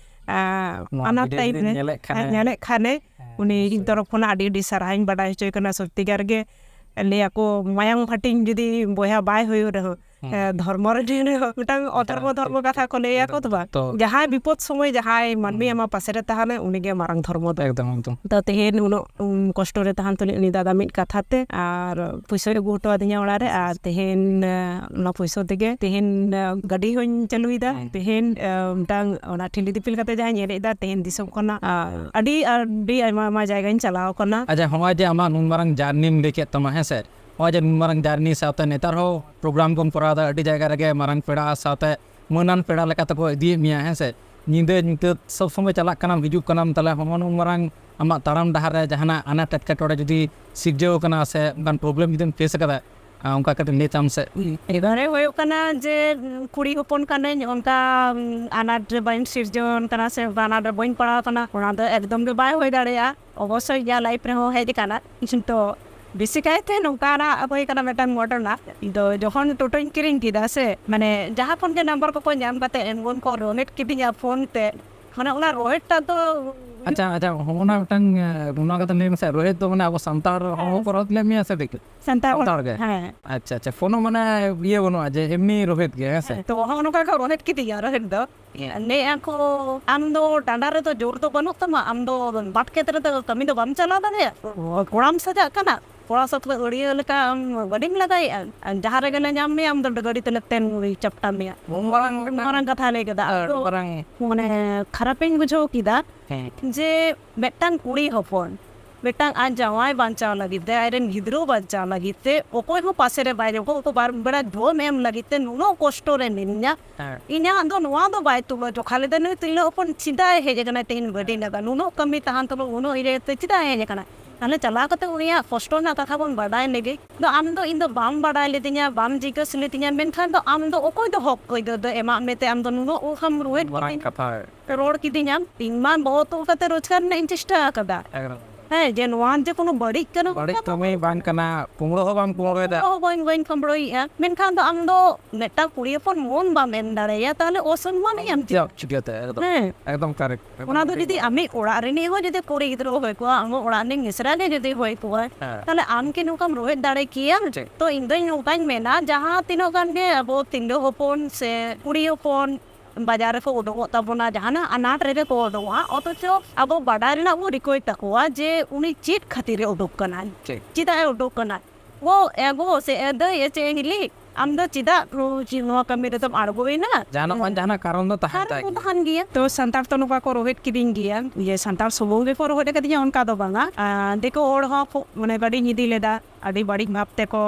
ᱟᱸ, ᱱᱚᱣᱟ ᱟᱱᱟᱴ ᱵᱷᱤᱰᱤᱭᱳ ᱴᱟᱭᱤᱢ ᱡᱩᱫᱤ ᱨᱮ ᱧᱮᱞᱮᱫ ᱠᱷᱟᱱᱮ᱾ ᱧᱮᱞᱮᱫ ᱠᱷᱟᱱᱮ, ᱦᱮᱸ, ᱩᱱᱤ ᱤᱧ ᱚᱵᱚᱥᱥᱳᱭ᱾ ᱛᱚᱨᱚᱯ ᱠᱷᱚᱱᱟᱜ ᱟᱹᱰᱤ ᱟᱹᱰᱤ ᱥᱟᱨᱦᱟᱣ ᱤᱧ ᱵᱟᱰᱟᱭ ᱦᱚᱪᱚᱭ ᱠᱟᱱᱟ᱾ ᱥᱚᱛᱛᱤᱠᱟᱨ ᱜᱮ ᱞᱟᱹᱭ ᱟᱠᱚ, ᱢᱟᱭᱟᱝ ᱦᱟᱹᱴᱤᱧ ᱡᱩᱫᱤ ᱵᱚᱭᱦᱟ ᱵᱟᱭ ᱦᱩᱭᱩᱜ ᱨᱮᱦᱚᱸ, ᱦᱮᱸ᱾ ᱮ, ᱫᱷᱚᱨᱢᱚ ᱨᱮ ᱡᱮ ᱢᱤᱫᱴᱟᱝ ᱚᱛᱷᱚᱨᱵᱚ ᱫᱷᱚᱨᱢᱚ ᱠᱟᱛᱷᱟ ᱠᱚ ᱞᱟᱹᱭ ᱟᱠᱚ ᱛᱚ ᱵᱟᱝ? ᱛᱚ ᱡᱟᱦᱟᱸᱭ ᱵᱤᱯᱚᱫ ᱥᱚᱢᱚᱭ ᱡᱟᱦᱟᱸᱭ ᱢᱟᱹᱱᱢᱤ ᱦᱩᱸ᱾ ᱟᱢᱟᱜ ᱯᱟᱥᱮ ᱨᱮ ᱛᱟᱦᱮᱱᱟ, ᱩᱱᱤᱜᱮ ᱢᱟᱨᱟᱝ ᱫᱷᱚᱨᱢᱚ ᱫᱚ᱾ ᱮᱠᱫᱚᱢ ᱮᱠᱫᱚᱢ᱾ ᱛᱚ ᱛᱮᱦᱮᱧ ᱩᱱᱟᱹᱜ, ᱩᱢ, ᱠᱚᱥᱴᱚ ᱨᱮ ᱛᱟᱦᱮᱱ ᱛᱩᱞᱩᱡ ᱩᱱᱤ ᱫᱟᱫᱟ ᱢᱤᱫ ᱠᱟᱛᱷᱟ ᱛᱮ ᱟᱨ ᱯᱩᱭᱥᱟᱹᱭ ᱟᱹᱜᱩ ᱦᱚᱴᱚ ᱟᱹᱫᱤᱧᱟ ᱚᱲᱟᱜ ᱨᱮ᱾ ᱟᱨ ᱛᱮᱦᱮᱧ, ᱮ, ᱚᱱᱟ ᱯᱩᱭᱥᱟᱹ ᱛᱮᱜᱮ ᱛᱮᱦᱮᱧ, ᱮ, ᱜᱟᱹᱰᱤ ᱦᱚᱧ ᱪᱟᱹᱞᱩᱭᱮᱫᱟ᱾ ᱦᱮᱸ᱾ ᱛᱮᱦᱮᱧ, ᱮ, ᱢᱤᱫᱴᱟᱝ ᱚᱱᱟ ᱴᱷᱤᱞᱤ ᱫᱤᱯᱤᱞ ᱠᱟᱛᱮ ᱡᱟᱦᱟᱸᱧ ᱮᱱᱮᱡ ᱮᱫᱟ, ᱛᱮᱦᱮᱧ ᱫᱤᱥᱚᱢ ᱠᱷᱚᱱᱟᱜ, ᱟ, ᱟᱹᱰᱤ, ᱟᱹᱰᱤ ᱟᱭᱢᱟ ᱟᱭᱢᱟ ᱡᱟᱭᱜᱟᱧ ᱪᱟᱞᱟᱣ ᱠᱟᱱᱟ᱾ ᱟᱪᱪᱷᱟ, ᱦᱚᱸᱜᱼᱚᱭ ᱡᱮ ᱟᱢᱟᱜ ᱱᱩᱱ ᱢᱟᱨᱟᱝ ᱡᱟᱨᱱᱤᱢ ᱞᱟᱹᱭ ᱠᱮᱫ ᱛᱟᱢᱟ, ᱦᱮᱸ ᱥᱮ, ᱱᱚᱜᱼᱚᱭ ᱡᱮ ᱱᱩᱱ ᱢᱟᱨᱟᱝ ᱡᱟᱨᱱᱤ ᱥᱟᱶᱛᱮ ᱱᱮᱛᱟᱨ ᱦᱚᱸ ᱯᱨᱳᱜᱨᱟᱢ ᱠᱚᱢ ᱠᱚᱨᱟᱣ ᱮᱫᱟ, ᱟᱹᱰᱤ ᱡᱟᱭᱜᱟ ᱨᱮᱜᱮ ᱢᱟᱨᱟᱝ ᱯᱮᱲᱟ ᱥᱟᱶᱛᱮ ᱢᱟᱹᱱᱟᱱ ᱯᱮᱲᱟ ᱞᱮᱠᱟ ᱛᱮᱠᱚ ᱤᱫᱤᱭᱮᱫ ᱢᱮᱭᱟ, ᱦᱮᱸ ᱥᱮ, ᱧᱤᱫᱟᱹ ᱧᱩᱛᱟᱹᱛ ᱥᱚᱵ ᱥᱚᱢᱚᱭ ᱪᱟᱞᱟᱜ ᱠᱟᱱᱟᱢ ᱦᱤᱡᱩᱜ ᱠᱟᱱᱟᱢ, ᱛᱟᱦᱞᱮ ᱦᱚᱸᱜᱼᱚ ᱱᱩᱱ ᱢᱟᱨᱟᱝ ᱟᱢᱟᱜ ᱛᱟᱲᱟᱢ ᱰᱟᱦᱟᱨ ᱨᱮ ᱡᱟᱦᱟᱱᱟᱜ ᱟᱱᱟᱴ ᱮᱴᱠᱮᱴᱚᱬᱮ ᱡᱩᱫᱤ ᱥᱤᱨᱡᱟᱹᱣ ᱠᱟᱱᱟ ᱥᱮ ᱚᱱᱠᱟᱱ ᱯᱨᱚᱵᱞᱮᱢ ᱡᱩᱫᱤᱢ ᱯᱷᱮᱥ ᱠᱟᱫᱟ, ᱟᱨ ᱚᱱᱠᱟ ᱠᱟᱹᱴᱤᱡ ᱞᱟᱹᱭ ᱛᱟᱢ ᱥᱮ᱾ ᱮᱵᱟᱨᱮ ᱦᱩᱭᱩᱜ ᱠᱟᱱᱟ ᱡᱮ, ᱩᱸ, ᱠᱩᱲᱤ ᱦᱚᱯᱚᱱ ᱠᱟᱹᱱᱟᱹᱧ, ᱚᱱᱠᱟ, ᱩᱸ, ᱟᱱᱟᱴ ᱨᱮ ᱵᱟᱹᱧ ᱥᱤᱨᱡᱟᱹᱣ ᱟᱠᱟᱱᱟ ᱥᱮ ᱚᱱᱠᱟ ᱟᱱᱟᱴ ᱨᱮ ᱵᱟᱹᱧ ᱯᱟᱲᱟᱣ ᱟᱠᱟᱱᱟ, ᱚᱱᱟ ᱫᱚ ᱮᱠᱫᱚᱢ ᱜᱮ ᱵᱟᱭ ᱦᱩᱭ ᱫᱟᱲᱮᱭᱟᱜᱼᱟ᱾ ᱚᱵᱚᱥᱥᱳᱭ ᱤᱧᱟᱹᱜ ᱞᱟᱭᱤᱯᱷ ᱨᱮᱦᱚᱸ ᱦᱮᱡ ᱟᱠᱟᱱᱟ᱾ ᱛᱚ ᱵᱮᱥᱤ ᱠᱟᱭᱛᱮ ᱱᱚᱝᱠᱟᱱᱟᱜ ᱦᱩᱭ ᱠᱟᱱᱟ ᱢᱤᱫᱴᱟᱝ ᱜᱷᱚᱴᱚᱱᱟ᱾ ᱤᱧ ᱫᱚ ᱡᱚᱠᱷᱚᱱ ᱴᱳᱴᱳᱧ ᱠᱤᱨᱤᱧ ᱠᱮᱫᱟ ᱥᱮ, ᱢᱟᱱᱮ ᱡᱟᱦᱟᱸ ᱠᱷᱚᱱ ᱜᱮ ᱱᱟᱢᱵᱟᱨ ᱠᱚᱠᱚ ᱧᱟᱢ ᱠᱟᱛᱮ ᱮᱢᱚᱱ ᱠᱚ ᱨᱳᱦᱮᱫ ᱠᱤᱫᱤᱧᱟ ᱯᱷᱳᱱ ᱛᱮ, ᱢᱟᱱᱮ ᱚᱱᱟ ᱨᱳᱦᱮᱫ ᱴᱟᱜ ᱫᱚ ᱟᱪᱪᱷᱟ, ᱟᱪᱪᱷᱟ, ᱦᱚᱸᱜᱼᱚ ᱱᱟ ᱢᱤᱫᱴᱟᱝ, ᱮ, ᱱᱚᱣᱟ ᱠᱟᱛᱷᱟ ᱞᱟᱹᱭ ᱢᱮᱥᱮ, ᱨᱳᱦᱮᱫ ᱫᱚ ᱢᱟᱱᱮ ᱟᱵᱚ ᱥᱟᱱᱛᱟᱲ ᱦᱚᱲ ᱠᱚ ᱨᱳᱦᱮᱫ ᱞᱮᱫ ᱢᱮᱭᱟ ᱥᱮ ᱫᱤᱠᱩ? ᱥᱟᱱᱛᱟᱲ ᱦᱚᱲ᱾ ᱥᱟᱱᱛᱟᱲ ᱜᱮ? ᱦᱮᱸ᱾ ᱟᱪᱪᱷᱟ, ᱟᱪᱪᱷᱟ, ᱠᱳᱱᱳ ᱢᱟᱱᱮ ᱤᱭᱟᱹ ᱵᱟᱹᱱᱩᱜᱼᱟ ᱡᱮ ᱮᱢᱱᱤ ᱨᱳᱦᱮᱫ ᱜᱮ, ᱦᱮᱸ ᱥᱮ? ᱦᱮᱸ, ᱛᱚ ᱦᱚᱸᱜᱼᱚ ᱱᱚᱝᱠᱟ ᱠᱚ ᱨᱳᱦᱮᱫ ᱠᱤᱫᱤᱧᱟ, ᱨᱳᱦᱮᱫ ᱫᱚ᱾ ᱦᱮᱸ᱾ ᱞᱟᱹᱭᱮᱜᱼᱟ ᱠᱚ, "ᱟᱢ ᱫᱚ ᱰᱟᱸᱰᱟ ᱨᱮᱫᱚ ᱡᱳᱨ ᱫᱚ ᱵᱟᱹᱱᱩᱜ ᱛᱟᱢᱟ, ᱟᱢ ᱫᱚ ᱵᱟᱴ ᱠᱷᱮᱛ ᱨᱮᱫᱚ ᱠᱟᱹᱢᱤ ᱫᱚ ᱵᱟᱢ ᱪᱟᱞᱟᱣ ᱫᱟᱲᱮᱭᱟᱜᱼᱟ? ᱠᱚᱲᱟᱢ ᱥᱟᱡᱟᱜ ᱠᱟᱱᱟ, ᱠᱚᱲᱟ ᱥᱟᱛᱮ ᱟᱹᱲᱤᱭᱟᱹ ᱞᱮᱠᱟ ᱟᱢ ᱜᱟᱹᱰᱤᱢ ᱞᱟᱜᱟᱭᱮᱜᱼᱟ, ᱟᱨ ᱡᱟᱦᱟᱸ ᱨᱮᱜᱮ ᱞᱮ ᱧᱟᱢ ᱢᱮᱭᱟ, ᱟᱢ ᱫᱚ ᱜᱟᱹᱰᱤ ᱛᱮᱞᱮ ᱛᱮᱱ ᱪᱟᱯᱴᱟ ᱢᱮᱭᱟ᱾" ᱩᱱ ᱢᱟᱨᱟᱝ ᱢᱤᱫᱴᱟᱝ ᱢᱟᱨᱟᱝ ᱠᱟᱛᱷᱟ ᱞᱟᱹᱭ ᱠᱮᱫᱟ᱾ ᱟᱹᱰᱤ ᱟᱫᱚ ᱢᱟᱨᱟᱝ᱾ ᱢᱟᱱᱮ ᱠᱷᱟᱨᱟᱯᱤᱧ ᱵᱩᱡᱷᱟᱹᱣ ᱠᱮᱫᱟ ᱦᱮᱸ᱾ ᱡᱮ ᱢᱤᱫᱴᱟᱝ ᱠᱩᱲᱤ ᱦᱚᱯᱚᱱ ᱢᱤᱫᱴᱟᱝ ᱟᱡ ᱡᱟᱶᱟᱭ ᱵᱟᱧᱪᱟᱣ ᱞᱟᱹᱜᱤᱫ ᱛᱮ, ᱟᱡᱨᱮᱱ ᱜᱤᱫᱽᱨᱟᱹ ᱵᱟᱧᱪᱟᱣ ᱞᱟᱹᱜᱤᱫ ᱛᱮ ᱚᱠᱚᱭ ᱦᱚᱸ ᱯᱟᱥᱮ ᱨᱮ ᱵᱟᱭ ᱧᱟᱢᱚᱜ, ᱩᱱᱠᱩ ᱵᱟᱨ ᱵᱮᱲᱟ ᱡᱚᱢ ᱮᱢ ᱞᱟᱹᱜᱤᱫ ᱛᱮ ᱱᱩᱱᱟᱹᱜ ᱠᱚᱥᱴᱚ ᱨᱮ ᱢᱮᱱᱟᱹᱧᱟ᱾ ᱦᱮᱸ᱾ ᱤᱧᱟᱹᱜ ᱫᱚ ᱱᱚᱣᱟ ᱫᱚ ᱵᱟᱭ ᱛᱩᱞᱟᱹ ᱡᱚᱠᱷᱟ ᱞᱮᱫᱟ, ᱱᱩᱭ ᱛᱤᱨᱞᱟᱹ ᱦᱚᱯᱚᱱ ᱪᱮᱫᱟᱜ ᱮ ᱦᱮᱡ ᱟᱠᱟᱱᱟ ᱛᱮᱦᱮᱧ ᱜᱟᱹᱰᱤ ᱞᱟᱜᱟ, ᱱᱩᱱᱟᱹᱜ ᱠᱟᱹᱢᱤ ᱛᱟᱦᱮᱱ ᱛᱟᱢᱟ, ᱩᱱᱟᱹᱜ ᱤᱭᱟᱹ ᱛᱮ ᱪᱮᱫᱟᱜ ᱮ ᱦᱮᱡ ᱟᱠᱟᱱᱟ? ᱛᱟᱦᱞᱮ ᱪᱟᱞᱟᱣ ᱠᱟᱛᱮ ᱩᱱᱤᱭᱟᱜ ᱠᱚᱥᱴᱚ ᱨᱮᱱᱟᱜ ᱠᱟᱛᱷᱟ ᱵᱚᱱ ᱵᱟᱰᱟᱭ ᱞᱮᱜᱮ᱾ ᱫᱚ ᱟᱢ ᱫᱚ ᱤᱧ ᱫᱚ ᱵᱟᱢ ᱵᱟᱰᱟᱭ ᱞᱤᱫᱤᱧᱟ, ᱵᱟᱢ ᱡᱤᱜᱽᱜᱟᱹᱥ ᱞᱤᱫᱤᱧᱟ, ᱢᱮᱱᱠᱷᱟᱱ ᱫᱚ ᱟᱢ ᱫᱚ ᱚᱠᱚᱭ ᱫᱚ ᱦᱚᱠ ᱟᱹᱭᱫᱟᱹᱨ ᱫᱚ ᱮᱢᱟᱜ ᱢᱮᱛᱮ ᱟᱢ ᱫᱚ ᱱᱩᱱᱟᱹᱜ ᱩᱦᱟᱹᱢ ᱨᱩᱣᱮᱫ ᱢᱟᱨᱟᱝ ᱠᱤᱫᱤᱧᱟ? ᱠᱟᱛᱷᱟ᱾ ᱨᱚᱲ ᱠᱤᱫᱤᱧᱟᱢ, ᱤᱧ ᱢᱟ ᱵᱚᱦᱚᱛ ᱠᱟᱛᱮ ᱨᱳᱡᱽᱜᱟᱨ ᱨᱮᱱᱟᱜ ᱤᱧ ᱪᱮᱥᱴᱟ ᱟᱠᱟᱫᱟ᱾ ᱮᱠᱫᱚᱢ᱾ ᱦᱮᱸ, ᱡᱮ ᱱᱚᱣᱟ ᱡᱮ ᱠᱳᱱᱳ ᱵᱟᱹᱲᱤᱡ ᱠᱟᱱᱟ, ᱵᱟᱹᱲᱤᱡ ᱚᱱᱠᱟ ᱫᱚ ᱠᱟᱹᱢᱤ ᱵᱟᱝ ᱠᱟᱱᱟ, ᱠᱩᱢᱲᱩ ᱦᱚᱸ ᱵᱟᱢ ᱠᱩᱢᱲᱩᱭᱮᱫᱟ᱾ ᱠᱩᱢᱲᱩ ᱦᱚᱸ ᱵᱟᱹᱧ, ᱵᱟᱹᱧ ᱠᱩᱢᱲᱩᱭᱮᱫᱼᱟ, ᱢᱮᱱᱠᱷᱟᱱ ᱫᱚ ᱟᱢ ᱫᱚ ᱢᱤᱫᱴᱟᱝ ᱠᱩᱲᱤ ᱦᱚᱯᱚᱱ ᱢᱚᱱ ᱵᱟᱢ ᱮᱢ ᱫᱟᱲᱮᱭᱟᱭᱟ, ᱛᱟᱦᱞᱮ ᱚᱥᱚᱱᱢᱟᱱ ᱮᱢ ᱪᱮᱫ? ᱪᱤᱠᱟᱹᱛᱮ? ᱮᱠᱫᱚᱢ᱾ ᱦᱮᱸ᱾ ᱮᱠᱫᱚᱢ correct᱾ ᱚᱱᱟ ᱫᱚ ᱡᱩᱫᱤ ᱟᱢᱤᱡ ᱚᱲᱟᱜ ᱨᱤᱱᱤᱡ ᱦᱚᱸ ᱡᱩᱫᱤ ᱠᱩᱲᱤ ᱜᱤᱫᱽᱨᱟᱹ ᱦᱩᱭ ᱠᱚᱜᱼᱟ, ᱟᱢ ᱚᱲᱟᱜ ᱨᱤᱱᱤᱡ ᱢᱤᱥᱨᱟ ᱜᱮ ᱡᱩᱫᱤ ᱦᱩᱭ ᱠᱚᱜᱼᱟ, ᱦᱮᱸ᱾ ᱛᱟᱦᱞᱮ ᱟᱢ ᱠᱤ ᱱᱚᱝᱠᱟᱢ ᱨᱚᱦᱮᱫ ᱫᱟᱲᱮ ᱠᱮᱭᱟ? ᱴᱷᱤᱠ᱾ ᱛᱚ ᱤᱧ ᱫᱚᱧ ᱱᱚᱝᱠᱟᱧ ᱢᱮᱱᱟ, ᱡᱟᱦᱟᱸ ᱛᱤᱱᱟᱹᱜ ᱜᱟᱱ ᱜᱮ ᱟᱵᱚ ᱛᱤᱨᱞᱟᱹ ᱦᱚᱯᱚᱱ ᱥᱮ ᱠᱩᱲᱤ ᱦᱚᱯᱚᱱ ᱵᱟᱡᱟᱨ ᱨᱮᱠᱚ ᱩᱰᱩᱠᱚᱜ ᱛᱟᱵᱚᱱᱟ, ᱡᱟᱦᱟᱱᱟᱜ ᱟᱱᱟᱴ ᱨᱮᱜᱮ ᱠᱚ ᱩᱰᱩᱠᱚᱜᱼᱟ, ᱚᱛᱷᱚᱪᱚ ᱟᱵᱚ ᱵᱟᱰᱟᱭ ᱨᱮᱱᱟᱜ ᱵᱚ ᱨᱤᱠᱟᱹᱭ ᱛᱟᱠᱚᱣᱟ ᱡᱮ ᱩᱱᱤ ᱪᱮᱫ ᱠᱷᱟᱹᱛᱤᱨ ᱮ ᱩᱰᱩᱠ ᱠᱟᱱᱟᱭ, ᱴᱷᱤᱠ᱾ ᱪᱮᱫᱟᱜ ᱮ ᱩᱰᱩᱠ ᱠᱟᱱᱟᱭ᱾ ᱜᱚ, ᱮ ᱜᱚ, ᱥᱮ ᱮ ᱫᱟᱹᱭ, ᱮ ᱪᱮ ᱦᱤᱞᱤ, ᱟᱢ ᱫᱚ ᱪᱮᱫᱟᱜ ᱱᱚ-, ᱪᱮ-, ᱱᱚᱣᱟ ᱠᱟᱹᱢᱤ ᱨᱮᱫᱚᱢ ᱟᱬᱜᱚᱭᱮᱱᱟ? ᱡᱟᱦᱟᱱᱟᱜ ᱵᱟᱝ ᱡᱟᱦᱟᱱᱟᱜ ᱠᱟᱨᱚᱱ ᱫᱚ ᱛᱟᱦᱮᱱ ᱠᱟᱨᱚᱱ ᱛᱟᱭ ᱫᱚ ᱜᱮᱭᱟ᱾ ᱛᱟᱦᱮᱱ ᱜᱮᱭᱟ᱾ ᱛᱚ ᱥᱟᱱᱛᱟᱲ ᱛᱚ ᱱᱚᱝᱠᱟ ᱠᱚ ᱨᱚᱦᱮᱫ ᱠᱤᱫᱤᱧ ᱜᱮᱭᱟ, ᱡᱮ ᱥᱟᱱᱛᱟᱲ ᱥᱩᱢᱩᱝ ᱜᱮᱠᱚ ᱨᱚᱦᱮᱫ ᱟᱠᱟᱫᱤᱧᱟ ᱚᱱᱠᱟ ᱫᱚ ᱵᱟᱝᱟ᱾ ᱟᱨ ᱫᱤᱠᱩ ᱦᱚᱲ ᱦᱚᱸ ᱠᱷᱩᱵ ᱢᱟᱱᱮ ᱜᱟᱹᱰᱤᱧ ᱤᱫᱤ ᱞᱮᱫᱟ, ᱟᱹᱰᱤ ᱵᱟᱹᱲᱤᱡ ᱵᱷᱟᱵᱽ ᱛᱮᱠᱚ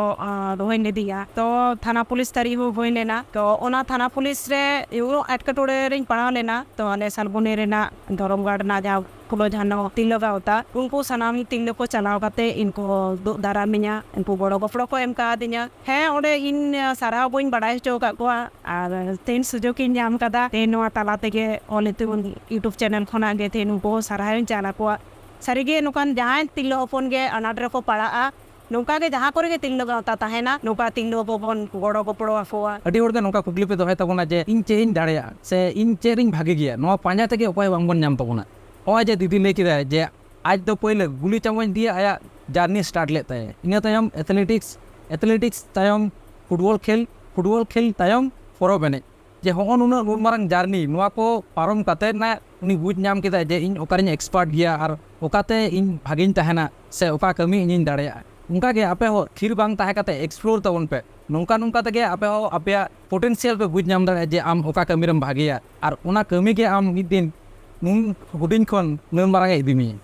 ᱨᱚᱦᱚᱭ ᱞᱤᱫᱤᱧᱟ᱾ ᱛᱚ ᱛᱷᱟᱱᱟ ᱯᱩᱞᱤᱥ ᱫᱷᱟᱹᱨᱤᱡ ᱦᱚᱸ ᱦᱩᱭ ᱞᱮᱱᱟ᱾ ᱛᱚ ᱚᱱᱟ ᱛᱷᱟᱱᱟ ᱯᱩᱞᱤᱥ ᱨᱮ ᱩᱱᱟᱹᱜ ᱮᱴᱠᱮᱴᱚᱬᱮ ᱨᱤᱧ ᱯᱟᱲᱟᱣ ᱞᱮᱱᱟ᱾ ᱛᱚ ᱟᱞᱮ ᱥᱟᱞᱵᱚᱱᱤ ᱨᱮᱱᱟᱜ ᱫᱷᱚᱨᱚᱢᱜᱟᱲ ᱨᱮᱱᱟᱜ ᱡᱟᱦᱟᱸ ᱯᱷᱩᱞᱳ ᱡᱷᱟᱱᱚ ᱛᱤᱨᱞᱟᱹ ᱜᱟᱶᱛᱟ, ᱩᱱᱠᱩ ᱥᱟᱱᱟᱢ ᱛᱤᱨᱞᱟᱹ ᱠᱚ ᱪᱟᱞᱟᱣ ᱠᱟᱛᱮ ᱤᱧ ᱠᱚ ᱫᱩᱜ ᱫᱟᱨᱟᱢᱤᱧᱟ, ᱩᱱᱠᱩ ᱜᱚᱲᱚ ᱜᱚᱯᱚᱲᱚ ᱠᱚ ᱮᱢ ᱠᱟᱣᱫᱤᱧᱟ᱾ ᱦᱮᱸ, ᱚᱸᱰᱮ ᱤᱧ ᱥᱟᱨᱦᱟᱣ ᱵᱟᱹᱧ ᱵᱟᱲᱟᱭ ᱦᱚᱪᱚ ᱟᱠᱟᱫ ᱠᱚᱣᱟ, ᱟᱨ ᱛᱮᱦᱮᱧ ᱥᱩᱡᱳᱜᱽ ᱤᱧ ᱧᱟᱢ ᱠᱟᱫᱟ, ᱛᱮᱦᱮᱧ ᱱᱚᱣᱟ ᱛᱟᱞᱟ ᱛᱮᱜᱮ ᱚᱞ ᱤᱛᱩᱱ YouTube ᱪᱮᱱᱮᱞ ᱠᱷᱚᱱᱟᱜ ᱜᱮ ᱛᱮᱦᱮᱧ ᱩᱱᱠᱩ ᱦᱚᱸ ᱥᱟᱨᱦᱟᱣ ᱤᱧ ᱪᱟᱞ ᱟᱠᱚᱣᱟ᱾ ᱥᱟᱹᱨᱤᱜᱮ ᱱᱚᱝᱠᱟᱱ ᱡᱟᱦᱟᱸᱭ ᱛᱤᱨᱞᱟᱹ ᱦᱚᱯᱚᱱ ᱜᱮ ᱟᱱᱟᱴ ᱨᱮᱠᱚ ᱯᱟᱲᱟᱜᱼᱟ, ᱱᱚᱝᱠᱟ ᱜᱮ ᱡᱟᱦᱟᱸ ᱠᱚᱨᱮ ᱜᱮ ᱛᱤᱨᱞᱟᱹ ᱜᱟᱶᱛᱟ ᱛᱟᱦᱮᱱᱟ, ᱱᱚᱝᱠᱟ ᱛᱤᱨᱞᱟᱹ ᱦᱚᱯᱚᱱ ᱵᱚᱱ ᱜᱚᱲᱚ ᱜᱚᱯᱚᱲᱚ ᱟᱠᱚᱣᱟ᱾ ᱟᱹᱰᱤ ᱦᱚᱲ ᱜᱮ ᱱᱚᱝᱠᱟ ᱠᱩᱠᱞᱤ ᱯᱮ ᱫᱚᱦᱚᱭ ᱛᱟᱵᱚᱱᱟ ᱡᱮ, "ᱤᱧ ᱪᱮᱫ ᱤᱧ ᱫᱟᱲᱮᱭᱟᱜᱼᱟ?" ᱥᱮ "ᱤᱧ ᱪᱮᱫ ᱨᱤᱧ ᱵᱷᱟᱜᱮ ᱜᱮᱭᱟ?" ᱱᱚᱣᱟ ᱯᱟᱸᱡᱟ ᱛᱮᱜᱮ ᱚᱠᱚᱭ ᱵᱟᱝᱵᱚᱱ ᱧᱟᱢ ᱛᱟᱵᱚᱱᱟ᱾ ᱱᱚᱜᱼᱚᱭ ᱡᱮ ᱫᱤᱫᱤ ᱞᱟᱹᱭ ᱠᱮᱫᱟᱭ ᱡᱮ ᱟᱡ ᱫᱚ ᱯᱳᱭᱞᱳ ᱜᱩᱞᱤ ᱪᱟᱢᱚᱪ ᱫᱤᱭᱮ ᱟᱭᱟᱜ ᱡᱟᱨᱱᱤ ᱥᱴᱟᱨᱴ ᱞᱮᱫ ᱛᱟᱭᱟ, ᱤᱱᱟᱹ ᱛᱟᱭᱚᱢ ᱮᱛᱷᱞᱮᱴᱤᱠᱥ, ᱮᱛᱷᱞᱮᱴᱤᱠᱥ ᱛᱟᱭᱚᱢ ᱯᱷᱩᱴᱵᱚᱞ ᱠᱷᱮᱞ, ᱯᱷᱩᱴᱵᱚᱞ ᱠᱷᱮᱞ ᱛᱟᱭᱚᱢ ᱯᱚᱨᱚᱵᱽ ᱮᱱᱮᱡ᱾ ᱡᱮ ᱦᱚᱸᱜᱼᱚ ᱱᱩᱱᱟᱹᱜ ᱱᱩᱱ ᱢᱟᱨᱟᱝ ᱡᱟᱨᱱᱤ, ᱱᱚᱣᱟ ᱠᱚ ᱯᱟᱨᱚᱢ ᱠᱟᱛᱮ ᱱᱟ ᱩᱱᱤ ᱵᱩᱡᱽ ᱧᱟᱢ ᱠᱮᱫᱟᱭ ᱡᱮ ᱤᱧ ᱚᱠᱟᱨᱮᱧ ᱮᱠᱥᱯᱟᱨᱴ ᱜᱮᱭᱟ ᱟᱨ ᱚᱠᱟᱛᱮ ᱤᱧ ᱵᱷᱟᱜᱮᱧ ᱛᱟᱦᱮᱱᱟ ᱥᱮ ᱚᱠᱟ ᱠᱟᱹᱢᱤ ᱤᱧᱤᱧ ᱫᱟᱲᱮᱭᱟᱜᱼᱟ᱾ ᱚᱱᱠᱟᱜᱮ ᱟᱯᱮ ᱦᱚᱸ ᱛᱷᱤᱨ ᱵᱟᱝ ᱛᱟᱦᱮᱸ ᱠᱟᱛᱮ ᱮᱠᱥᱯᱞᱳᱨ ᱛᱟᱵᱚᱱ ᱯᱮ᱾ ᱱᱚᱝᱠᱟ ᱱᱚᱝᱠᱟ ᱛᱮᱜᱮ ᱟᱯᱮ ᱦᱚᱸ ᱟᱯᱮᱭᱟᱜ ᱯᱚᱴᱮᱱᱥᱤᱭᱟᱞ ᱯᱮ ᱵᱩᱡᱽ ᱧᱟᱢ ᱫᱟᱲᱮᱭᱟᱜᱼᱟ ᱡᱮ ᱟᱢ ᱚᱠᱟ ᱠᱟᱹᱢᱤ ᱨᱮᱢ ᱵᱷᱟᱜᱮᱭᱟ, ᱟᱨ ᱚᱱᱟ ᱠᱟᱹᱢᱤ ᱜᱮ ᱟᱢ ᱢᱤᱫ ᱫᱤᱱ ᱱᱩᱱ ᱦᱩᱰᱤᱧ ᱠᱷᱚᱱ ᱱᱩᱱ ᱢᱟᱨᱟᱝ ᱮ ᱤᱫᱤ ᱢᱮᱭᱟ᱾